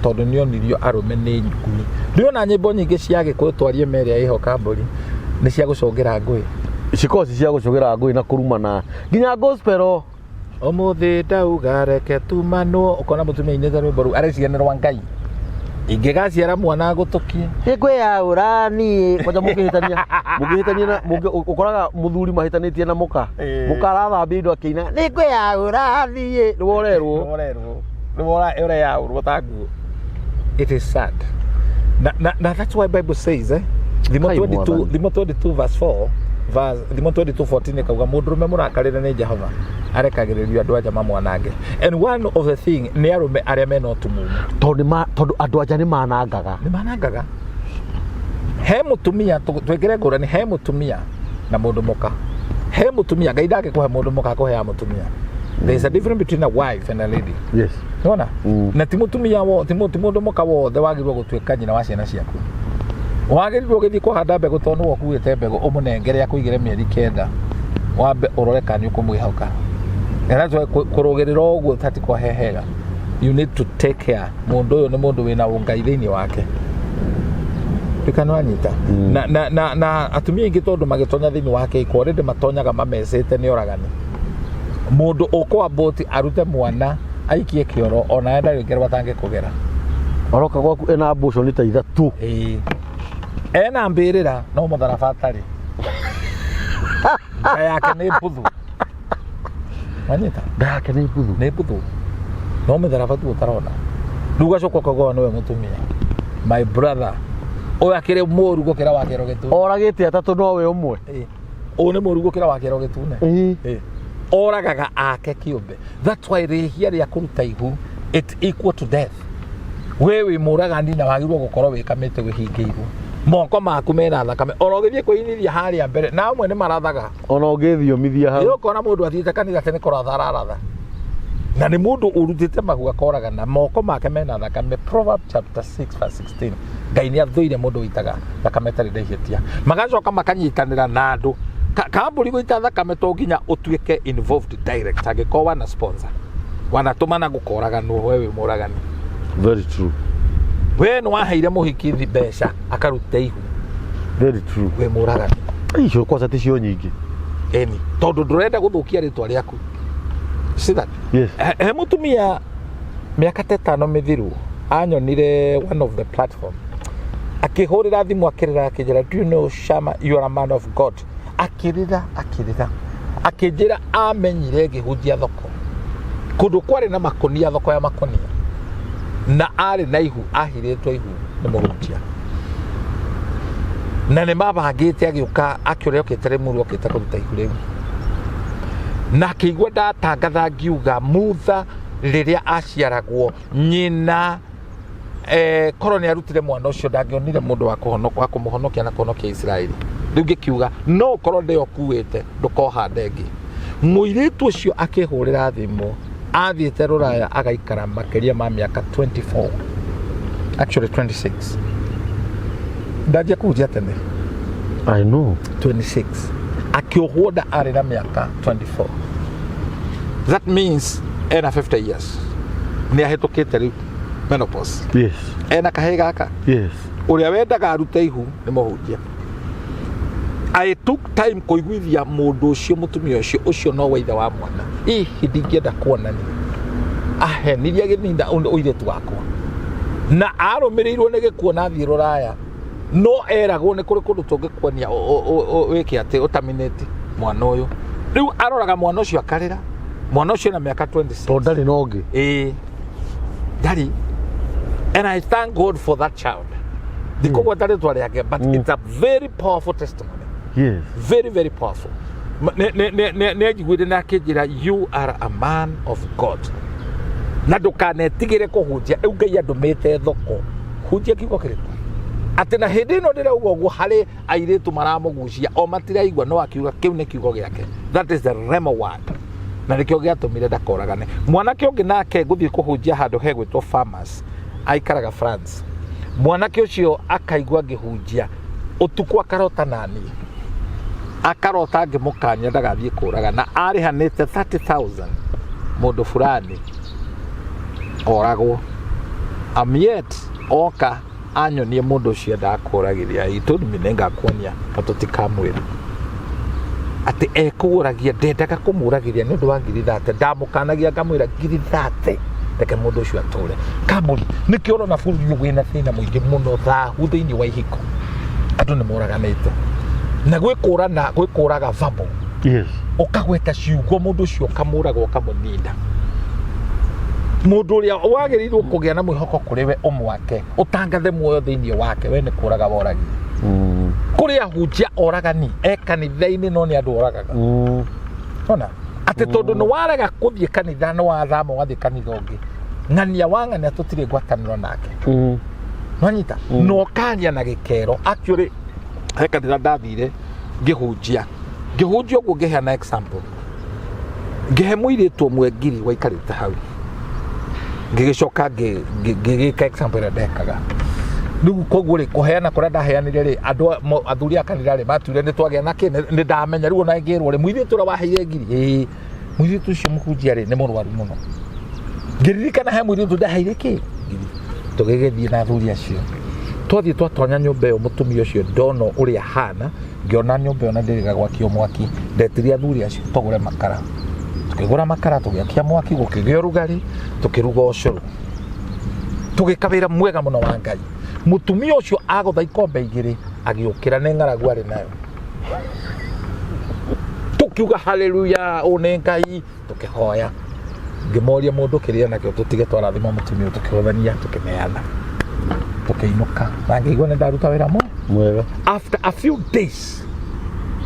tondũ nĩ onirio arũme nĩ ngui. Ndĩrona nyĩmbo nyingĩ cia Gĩkũyũ twarie merĩa ĩho kambũri nĩ cia gũcũngĩra ngũĩ. Cikoragwo ci cia gũcũgĩra ngũĩ na kũrumana nginya gospel. Ũmũthĩ ndauga reke tumanwo, ũkona mũtumia ainĩte rwĩmbo rũu areciria nĩ rwa Ngai. Ingĩgaciara mwana ngũtũkie. Nĩngwĩyaũra niĩ. Kwanja mũngĩhĩtania, mũngĩhĩtania na, mũngĩ, ũkoraga mũthuri mahĩtanĩtie na mũka. Mũka arathambia indo akĩina, nĩngwĩyaũra niĩ. Nĩwe ũrerwo. Nĩwe ũrerwo. Nĩwe ũreyaũrwo ta nguo. It is sad. Na that's why Bible says, Thimo Kai 22, mwathani. Thimo 22 verse 4, verse, Thimo 22:14 ĩkauga mũndũrũme mũrakarĩre nĩ Jehova arekagĩrĩrio andũ anja mamwanange. And one of the thing nĩ arũme arĩa mena ũtumumu. Tondũ andũ anja nĩ manangaga. Nĩ manangaga. He mũtumia, twĩkĩre ngũrani, he mũtumia na mũndũ mũka. He mũtumia, Ngai ndangĩkũhe mũndũ mũka, akũheaga mũtumia. There is a difference between a wife and a lady. Yes. Nĩwona? Na ti mũtumia wo, ti mũndũ mũka wothe wagĩrĩirwo gũtuĩka nyina wa ciana ciaku. Wagĩrĩirwo ũgĩthiĩ kũhanda mbegũ tondũ nĩwe ũkuĩte mbegũ, ũmũnengere akũigĩre mĩeri 9, wambe ũrore kana nĩ ũkũmwĩhoka. And that's why kũrũgĩrĩra ũguo ũtati kwa hehega. You need to take care. Mũndũ ũyũ nĩ mũndũ wĩna ũngai thĩinĩ wake. Ndũkana wanyita. Na atumia aingĩ tondũ magĩtonya thĩinĩ wa kĩhiko, already matonyaga mamecĩte nĩ oragani. Mũndũ ũkũambũti arute mwana aikie kĩoro, ona ndarĩ ngero atangĩkũgera. Aroka gwaku ena abortion ta ithatũ. Ena mbĩrĩra no mũtharaba atarĩ. Nda yake nĩ mbuthu. Wanyita? Nda yake nĩ mbuthu. Nĩ mbuthu. No mũtharaba tu ũtarona. Rĩu ũgacoka ũkauga nĩwe mũtumia. My brother. Ũyũ akĩrĩ mũru gũkĩra wa kĩero gĩtune. Oragĩte atatũ nowe ũmwe. Ũyũ nĩ mũru gũkĩra wa kĩero gĩtune. Oragaga ake kĩũmbe. That's why rĩhia rĩa kũruta ihu, it equal to death. We wĩ mũragani na wagĩrĩirwo gũkorwo wĩkamĩte wĩhingĩirwo. Moko maku mena thakame oro ũgĩthiĩ kwĩinithia harĩa mbere na amwe nĩ marathaga. Ona ũngĩthiomithia hau. Ĩ ũkona mũndũ athiĩte kanitha tene kũratha araratha na nĩ mũndũ ũrutĩte mahu akoraga na moko make mena thakame. Proverbs chapter 6 verse 16, Ngai nĩ athũire mũndũ ũitaga thakame ĩtarĩ na ihĩtia. Magacoka makanyitanĩra na andũ. Kambũri gũita thakame to nginya ũtuĩke involved direct, angĩkorwo wana sponsor wanatũmana gũkoraganwo, we wĩ mũragani. Very true. We nĩ waheire mũhiki mbeca akaruta ihu. Very true. Wĩ mũragani. Icio kwaca ti cio nyingĩ. Eni tondũ ndũrenda gũthũkia rĩtwa rĩaku. See that? Yes. He mũtumia mĩaka ta 5 mĩthiru anyonire one of the platform akĩhũrĩra thimũ akĩrĩra akĩnjĩra, "Do you know, Shama, you are a man of God." Akĩrĩra akĩrĩra akĩnjĩra amenyire ngĩhunjia thoko kũndũ kwarĩ na makonia, thoko ya makonia, na arĩ na ihu, ahirĩtwo ihu nĩ mũhunjia na nĩ mabangĩte agĩũka akĩũrĩa okĩte Rĩmuru okĩte kũruta ihu rĩu, na akĩigua ndatangatha ngiuga Mutha rĩrĩa aciaragwo nyina korwo nĩ arutire mwana ũcio ndangĩonire mũndũ wa wa kũmũhonokia na kũhonokia Isiraeli. Rĩu ngĩkiuga no ũkorwo ndĩyo kuĩte ndũkohande ĩngĩ. Mũirĩtu ũcio akĩhũrĩra thimũ athiĩte rũraya agaikara makĩria ma mĩaka 24, actually 26, ndanjia kũhunjia tene. I know. 26 akĩohwo nda arĩ na mĩaka 24, that means ena 50 years, nĩ ahĩtũkĩte rĩu menopause. Ena kahĩĩ gaka. Ũrĩa wendaga arute ihu nĩ mũhunjia. I took time kũiguithia mũndũ ũcio, mũtumia ũcio, ũcio no wa ithe wa mwana, hihi ndingĩenda kuonania ahenirie agĩthinda ũirĩtu wakwa na arũmĩrĩirwo nĩ gĩkuo na athiĩ rũraya, no eragwo nĩ kũrĩ kũndũ tũngĩkuonia wĩke atĩ ũtaminĩte mwana ũyũ. Rĩu aroraga mwana ũcio akarĩra, mwana ũcio na mĩaka 26. Tondũ ndarĩ na ũngĩ. Ĩĩ, ndarĩ, and I thank God for that child. Ndikũgweta rĩtwa rĩake, but it's a very powerful testimony. Very very powerful. Nĩ anjiguire na akĩnjĩra, "You are a man of God na ndũkanetigĩre kũhunjia. Rĩu Ngai andũmĩte thoko hunjia kiugo kĩrĩkũ?" Atĩ na hĩndĩ ĩno ndĩrauga ũguo harĩ airĩtu maramũgucia o matiraigua, no akiuga kĩu nĩ kiugo gĩake. That is the rhema word, na nĩkĩo gĩatũmire ndakoragane. Mwanake ũngĩ nake ngũthiĩ kũhunjia handũ hegwĩtwo Farmers, aikaraga France. Mwanake ũcio akaigua ngĩhunjia ũtukũ akarota nani, akarota ngĩmũkania ndagathiĩ kũraga na arĩhanĩte 30,000 mũndũ fulani oragwo. Amiet oka anyonie mũndũ ũcio endaga kũragithia, he told me, "Nĩngakuonia na tũtikamwĩra atĩ ekũgũragia." Ndendaga kũmũragithia nĩ ũndũ wa ngiri 30, ndamũkanagia ngamwĩra ngiri 30, reke mũndũ ũcio atũre. Kambũri nĩkĩo ũrona bũrũri ũyũ wĩna thĩna mũingĩ mũno, thahu thĩinĩ wa ihiko, andũ nĩ moraganĩte na gwĩkũrana, gwĩkũraga verbal. Ũkagweta ciugo mũndũ ũcio ũkamũraga ũkamũninda, mũndũ ũrĩa wagĩrĩirwo kũgĩa na mwĩhoko kũrĩ we, ũmwake, ũtangathe muoyo thĩinĩ wake, we nĩ kũraga woragire. Kũrĩ ahunjia oragani e kanitha-inĩ, no nĩ andũ oragaga. Ona atĩ tondũ nĩ warega kũthiĩ kanitha, nĩ wathama ũgathiĩ kanitha ũngĩ, ng'ania wa ng'ania tũtirĩ ngwatanĩro nake. Nwanyita na ũkaria na gĩkero. Actually he kanitha ndathire ngĩhunjia, ngĩhunjia ũguo ngĩheana example, ngĩhe mũirĩtu ũmwe ngiri waikarĩte hau, ngĩgĩcoka ngĩgĩka example ĩrĩa ndekaga rĩu. Koguo rĩ, kũheana kũrĩa ndaheanire rĩ, andũ athuri a kanitha rĩ matuire nĩ twagĩa na kĩ, nĩ ndamenya rĩu ona ngĩrwo rĩ, mũirĩtu ũrĩa waheire ngiri, ĩĩ mũirĩtu ũcio mũhunjia rĩ nĩ mũrwaru mũno. Ngĩririkana he mũirĩtu ndaheire kĩ ngiri, tũgĩgĩthiĩ na athuri acio, twathiĩ twatonya nyũmba ĩyo, mũtumia ũcio ndona ũrĩa hana, ngĩona nyũmba ĩyo na ndĩrĩga gwakio mwaki. Ndetirie athuri acio tũgũre makara, tũkĩgũra makara, tũgĩakia mwaki, gũkĩgĩa ũrugarĩ, tũkĩruga ũcũrũ, tũgĩka wĩra mwega mũno wa Ngai. Mũtumia ũcio agũtha ikombe igĩrĩ agĩũkĩra, nĩ ng'aragu arĩ nayo. Tũkiuga haleluya, ũũ nĩ Ngai, tũkĩhoya, ngĩmoria mũndũ kĩrĩa nakĩo tũtige twarathima mũtumia ũyũ, tũkĩhothania, tũkĩneana, tũkĩinũka na ngĩigua nĩ ndaruta wĩra mwega. After a few days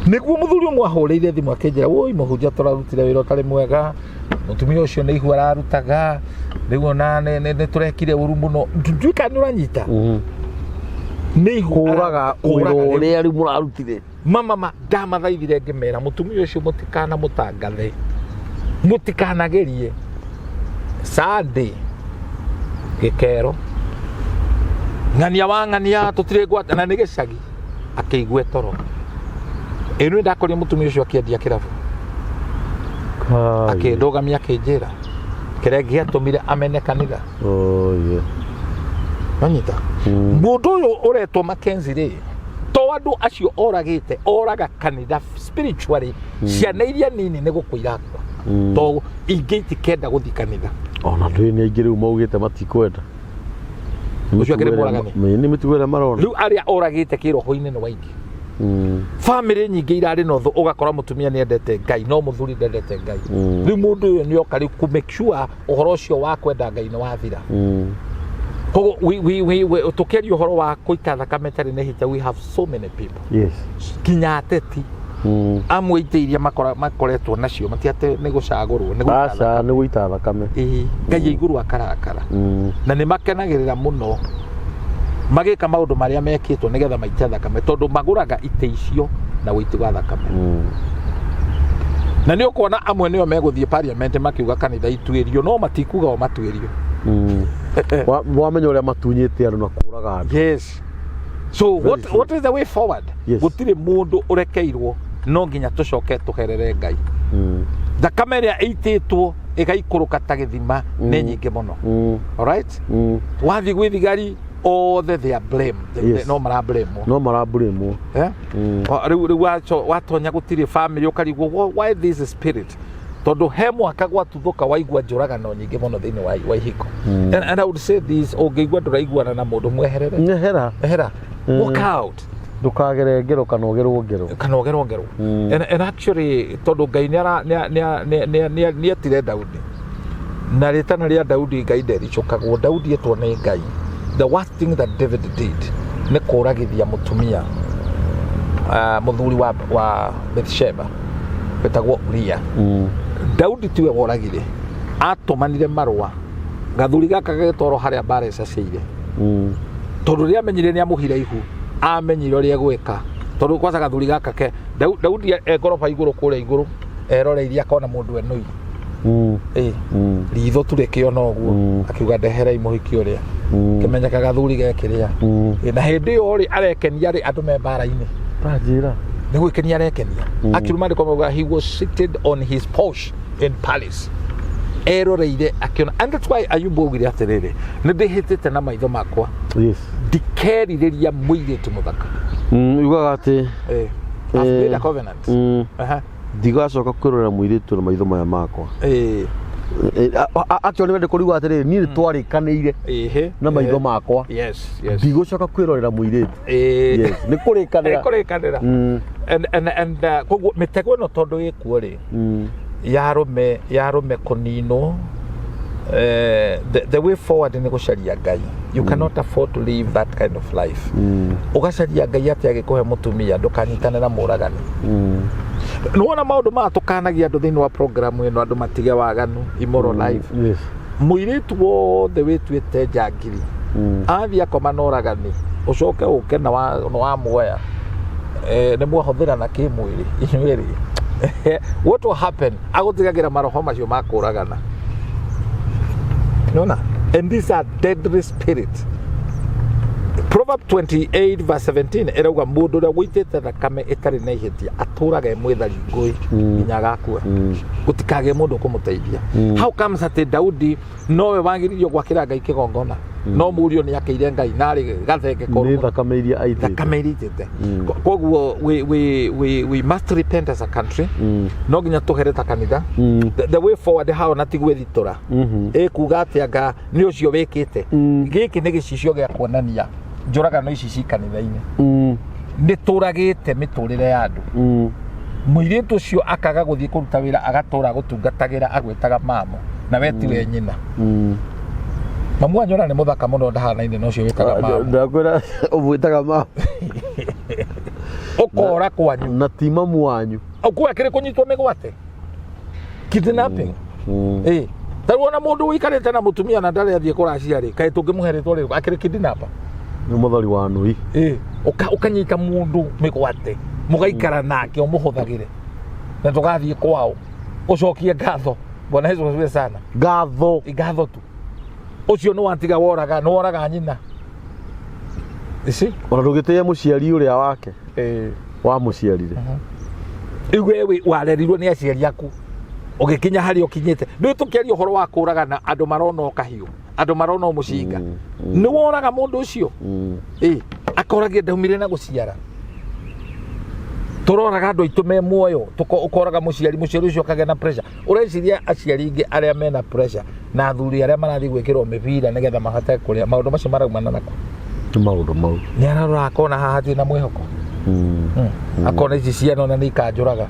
nĩguo mũthuri ũmwe ahũrĩire thimũ akĩnjĩra, "Woi mũhunjia, tũrarutire wĩra ũtarĩ mwega, mũtumia ũcio nĩ ihu ararutaga rĩu ona nĩ tũrekire ũru mũno." Nduĩka nĩ ũranyita. Nĩ ihu Kũraga kũraga wĩra rĩu. ũrĩa rĩu mũrarutire. Mamama ndamathaithire ngĩmera mũtumia ũcio mũtikana mũtangathe, mũtikanagerie Sunday gĩkero ng'ania wa ng'ania tũtirĩ ngwata na nĩ gĩcagi akĩigua toro. Ĩno nĩ ndakorire mũtumia ũcio akĩendia kĩrabu, akĩndũgamia akĩnjĩra kĩrĩa gĩatũmire amene kanitha. Oh, yeah. Nonyita mũndũ ũyũ ũretwo Mackenzie rĩ, to andũ acio oragĩte, oraga kanitha spiritually. Ciana iria nini nĩ gũkua irakua, to ingĩ itikenda gũthiĩ kanitha. Ona ndũĩ nĩ aingĩ rĩu maugĩte matikwenda. Ũcio akĩrĩ mũragani? Nĩ mĩtugo ĩrĩa marona. Rĩu arĩa oragĩte kĩroho-inĩ nĩ waingĩ. Bamĩrĩ nyingĩ irarĩ na ũthũ, ũgakora mũtumia nĩ endete Ngai no mũthuri ndendete Ngai. Rĩu mũndũ ũyũ nĩ oka rĩu kũ make sure ũhoro ũcio wa kwenda Ngai nĩ wathira. Koguo tũkĩaria ũhoro wa kũita thakame ĩtarĩ na ihĩtia, we have so many people, nginya ateti amwe itĩ iria makoretwo nacio matiate nĩ gũcagũrwo nĩ gũita Aca, thakame. nĩ gũita thakame. Ĩĩ, Ngai aigũrũ akarakara na nĩ makenagĩrĩra mũno magĩka maũndũ marĩa mekĩtwo nĩgetha maite thakame, tondũ magũraga itĩ icio na ũiti wa thakame. Na nĩ ũkuona amwe nĩo megũthiĩ parliament makiuga kanitha ituĩrio, no matikuga o matuĩrio. Wamenya ũrĩa matunyĩte andũ na kũraga andũ. Yes, so what, true. what is the way forward? Gũtirĩ mũndũ ũrekeirwo, no nginya tũcoke tũherere Ngai. Thakame ĩrĩa ĩitĩtwo ĩgaikũrũka ta gĩthima nĩ nyingĩ mũno. Alright, wathiĩ gwĩ thigari othe, they are blame. No mara blame. No maraburĩmwo. Eh? Rĩu watonya gũtirĩ family ũkarigwo, Why this spirit?" Tondũ he mwaka gwatuthũka waigua njũragano nyingĩ mũno thĩinĩ wa ihiko. And I would say this, ũngĩigua ndũraiguana na mũndũ, mweherere. Nyehera. Ehera, walk out. Ndũkagere ngero kana ũgerwo ngero. Kana ũgerwo ngero. And actually tondũ Ngai nĩ etire Daudi na rĩtana rĩa Daudi, Ngai ndericũkagwo. Daudi etwo nĩ Ngai, the worst thing that David did nĩ kũragithia mũtumia, mũthuri wa Bathsheba wĩtagwo Uria. Daudi tiwe woragire, atũmanire marũa gathuri gaka gagĩtwarwo harĩa mbara ĩcacĩire, tondũ rĩrĩa amenyire nĩ amũhire ihu, amenyire ũrĩa egwĩka, tondũ kwanza gathuri gaka ke Daudi e ngoroba igũrũ kũrĩa igũrũ eroreirie akona mũndũ enũi. Ĩ ritho tu rĩkĩona ũguo, akiuga, "Ndeherei mũhiki ũrĩa." Kĩmenyeka gathuri gekĩrĩa. Ĩ, na hĩndĩ ĩyo rĩ arekenia rĩ andũ me mbara-inĩ. Tanjĩra. Nĩ gwĩkenia arekenia. Actually maandĩko mauga he was seated on his porch in palace eroreire akiona, and that's why Ayubu augire atĩrĩrĩ, "Nĩ ndĩhĩtĩte na maitho makwa, ndikerirĩria mũirĩtu mũthaka." Ugaga atĩ I've made a covenant. Ndigacoka kwĩrorera mũirĩtu na maitho maya makwa. Actually wende kũriuga atĩrĩrĩ, niĩ nĩ twarĩkanĩire na maitho makwa, ndigũcoka kwĩrorera mũirĩtu. Yes, nĩ kũrĩkanĩra. Nĩ kũrĩkanĩra. And koguo mĩtego ĩno tondũ ĩkuo rĩ, yarũme kũninwo, the way forward nĩ gũcaria Ngai. You cannot afford to live that kind of life. Ũgacaria Ngai atĩ agĩkũhe mũtumia ndũkanyitane na mũragani. Nĩwona maũndũ maya tũkanagia andũ thĩinĩ wa programu ĩno, andũ matige waganu, immoral life. Mũirĩtu wothe wĩtuĩte njangiri, athiĩ akoma na ũragani, ũcoke ũke na wamuoya, nĩ mwahũthĩrana kĩmwĩrĩ inyuĩ rĩ, what will happen? Agũtigagĩra maroho macio ma kũragana. Nona, and these are deadly spirit. Proverb 28 verse 17 ĩrauga mũndũ ũrĩa wũitĩte thakame ĩtarĩ na ihĩtia atũraga e mwĩthari ngũĩ nginya agakua. Gũtikagĩe mũndũ ũkũmũteithia. How comes atĩ Daudi nowe wagĩrĩirio gwakĩra Ngai kĩgongona, no mũriũ nĩ akĩire Ngai narĩ gathenge koru Nĩ mũno? Thakame iria aitĩte. Thakame iria aitĩte. Koguo we must repent as a country. No nginya tũhere ta kanitha. The way forward hao na ti gwĩthitũra, ĩkuga atĩ anga nĩ ũcio wĩkĩte. Gĩkĩ nĩ gĩcicio gĩa kuonania njũragano ici ci kanitha-inĩ. Nĩ tũragĩte mĩtũrĩre ya andũ. Mũirĩtu ũcio akaga gũthiĩ kũruta wĩra, agatũra gũtungatagĩra agwĩtaga mamo na we tiwe nyina. Mamu wanyu ona nĩ mũthaka mũno, ndahanaine na ũcio wĩtaga mamo. Ndakwĩra ũmwĩtaga mama. Ũkora kwanyu. Na ti mamu wanyu. Ũkuo akĩrĩ kũnyitwo mĩgwate, kidnapping. Ĩ tarĩu ona mũndũ ũikarĩte na mũtumia na ndarĩ athiĩ kũracia rĩ, kaĩ tũngĩmũhe rĩtwa rĩrĩkũ? Akĩrĩ kidnapper. Nĩ mũthori wa nui. Ũkanyita mũndũ mĩgwate, mũgaikara nake, ũmũhũthagĩre na ndũgathiĩ kwao, ũcokie ngatho. Bwana Yesu asifiwe sana. Ngatho. Ngatho tu. Ũcio nĩ watiga woraga, nĩ woraga nyina ici. Ona ndũgĩtĩe mũciari ũrĩa wake wamũciarire. Rĩu we warerirwo nĩ aciari aku, ũgĩkinya harĩa ũkinyĩte. Rĩu tũkĩaria ũhoro wa kũragana, andũ marona o kahiũ, andũ marona o mũcinga. Nĩ woraga mũndũ ũcio. Akoragia ndaumire na gũciara. Tũroraga andũ aitũ me muoyo, ũkoraga mũciari, mũciari ũcio akagĩa na pressure. Ũreciria aciari ingĩ arĩa mena pressure na athuri arĩa marathiĩ gwĩkĩrwo mĩbira nĩgetha mahote kũrĩa, maũndũ macio maraumana nako? Nĩ maũndũ mau. Nĩ ararora akona haha hatirĩ na mwĩhoko. Akona ici ciana ona nĩ ikanjũraga.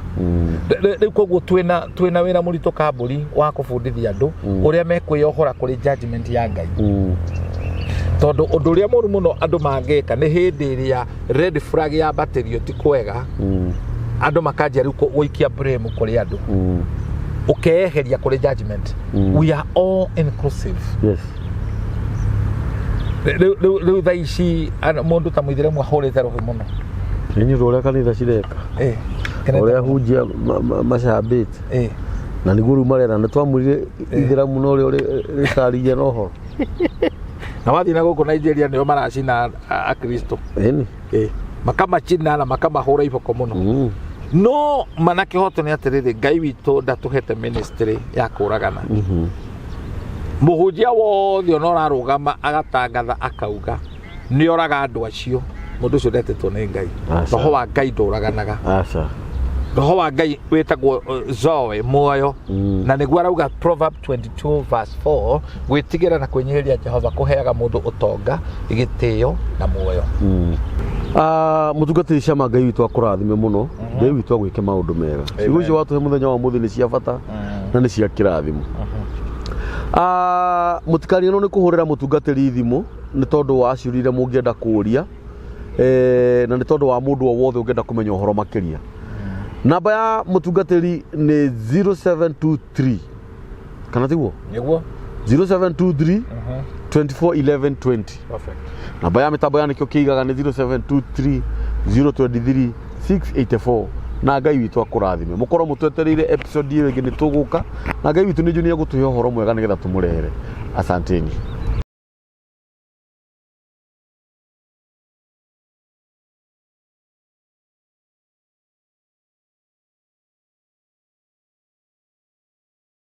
Rĩu koguo twĩna wĩra mũritũ kambũri wa kũbundithia andũ ũrĩa mekwĩyohora kũrĩ judgment ya Ngai. Tondũ ũndũ ũrĩa mũru mũno andũ mangĩka nĩ hĩndĩ ĩrĩa red flag yambatĩrio ti kwega, andũ makanjia rĩu gũikia blame kũrĩ andũ. Ũkeyeheria kũrĩ judgment. We are all inclusive. Rĩu thaa ici mũndũ ta mũithĩramu ahũrĩte rũhĩ mũno. Nĩ ũndũ ũrĩa kanitha cireka. Ũrĩa hunjia macambĩte. Na nĩguo rĩu marera nĩ twamwĩrire ithĩramu na ũrĩa rĩcaririe na ũhoro. Na wathiĩ na gũkũ Nigeria nĩo maracina akristo. Ĩni. Makamacina na makamahũra iboko mũno. No mana kĩhoto nĩ atĩrĩrĩ, Ngai witũ ndatũhete ministry ya kũragana. Mũhunjia wothe ona ũrarũgama agatangatha akauga nĩ oraga andũ acio, mũndũ ũcio ndetĩtwo nĩ Ngai. Aca. Roho wa Ngai ndũraganaga. Aca. Roho wa Ngai wĩtagwo Zoe, muoyo. Na nĩguo arauga Proverb 22 verse 4, gwĩtigĩra na kwĩnyihĩria Jehova kũheaga mũndũ ũtonga, gĩtĩo na muoyo. Mũtungatĩri Cama, Ngai witũ akũrathime mũno, Ngai witũ agwĩke maũndũ mega. Ciugo icio watũhe mũthenya wa ũmũthĩ nĩ cia bata na nĩ cia kĩrathimo. Mũtikariganĩrwo nĩ kũhũrĩra mũtungatĩri thimũ nĩ tondũ wa ciũria iria mũngĩenda kũũria, na nĩ tondũ wa mũndũ o wothe ũngĩenda kũmenya ũhoro makĩria. Namba ya mũtungatĩri nĩ 0723, kana tiguo? Nĩguo. 0723 24 11 20. Perfect. Namba ya mĩtambo ya nĩkĩo kĩigaga nĩ 0723 023 684. Na Ngai witũ akũrathime, mũkorwo mũtwetereire episode ĩyo ĩngĩ nĩ tũgũka, na Ngai witũ nĩ njũĩ nĩ egũtũhe ũhoro mwega nĩgetha tũmũrehere. Asanteni.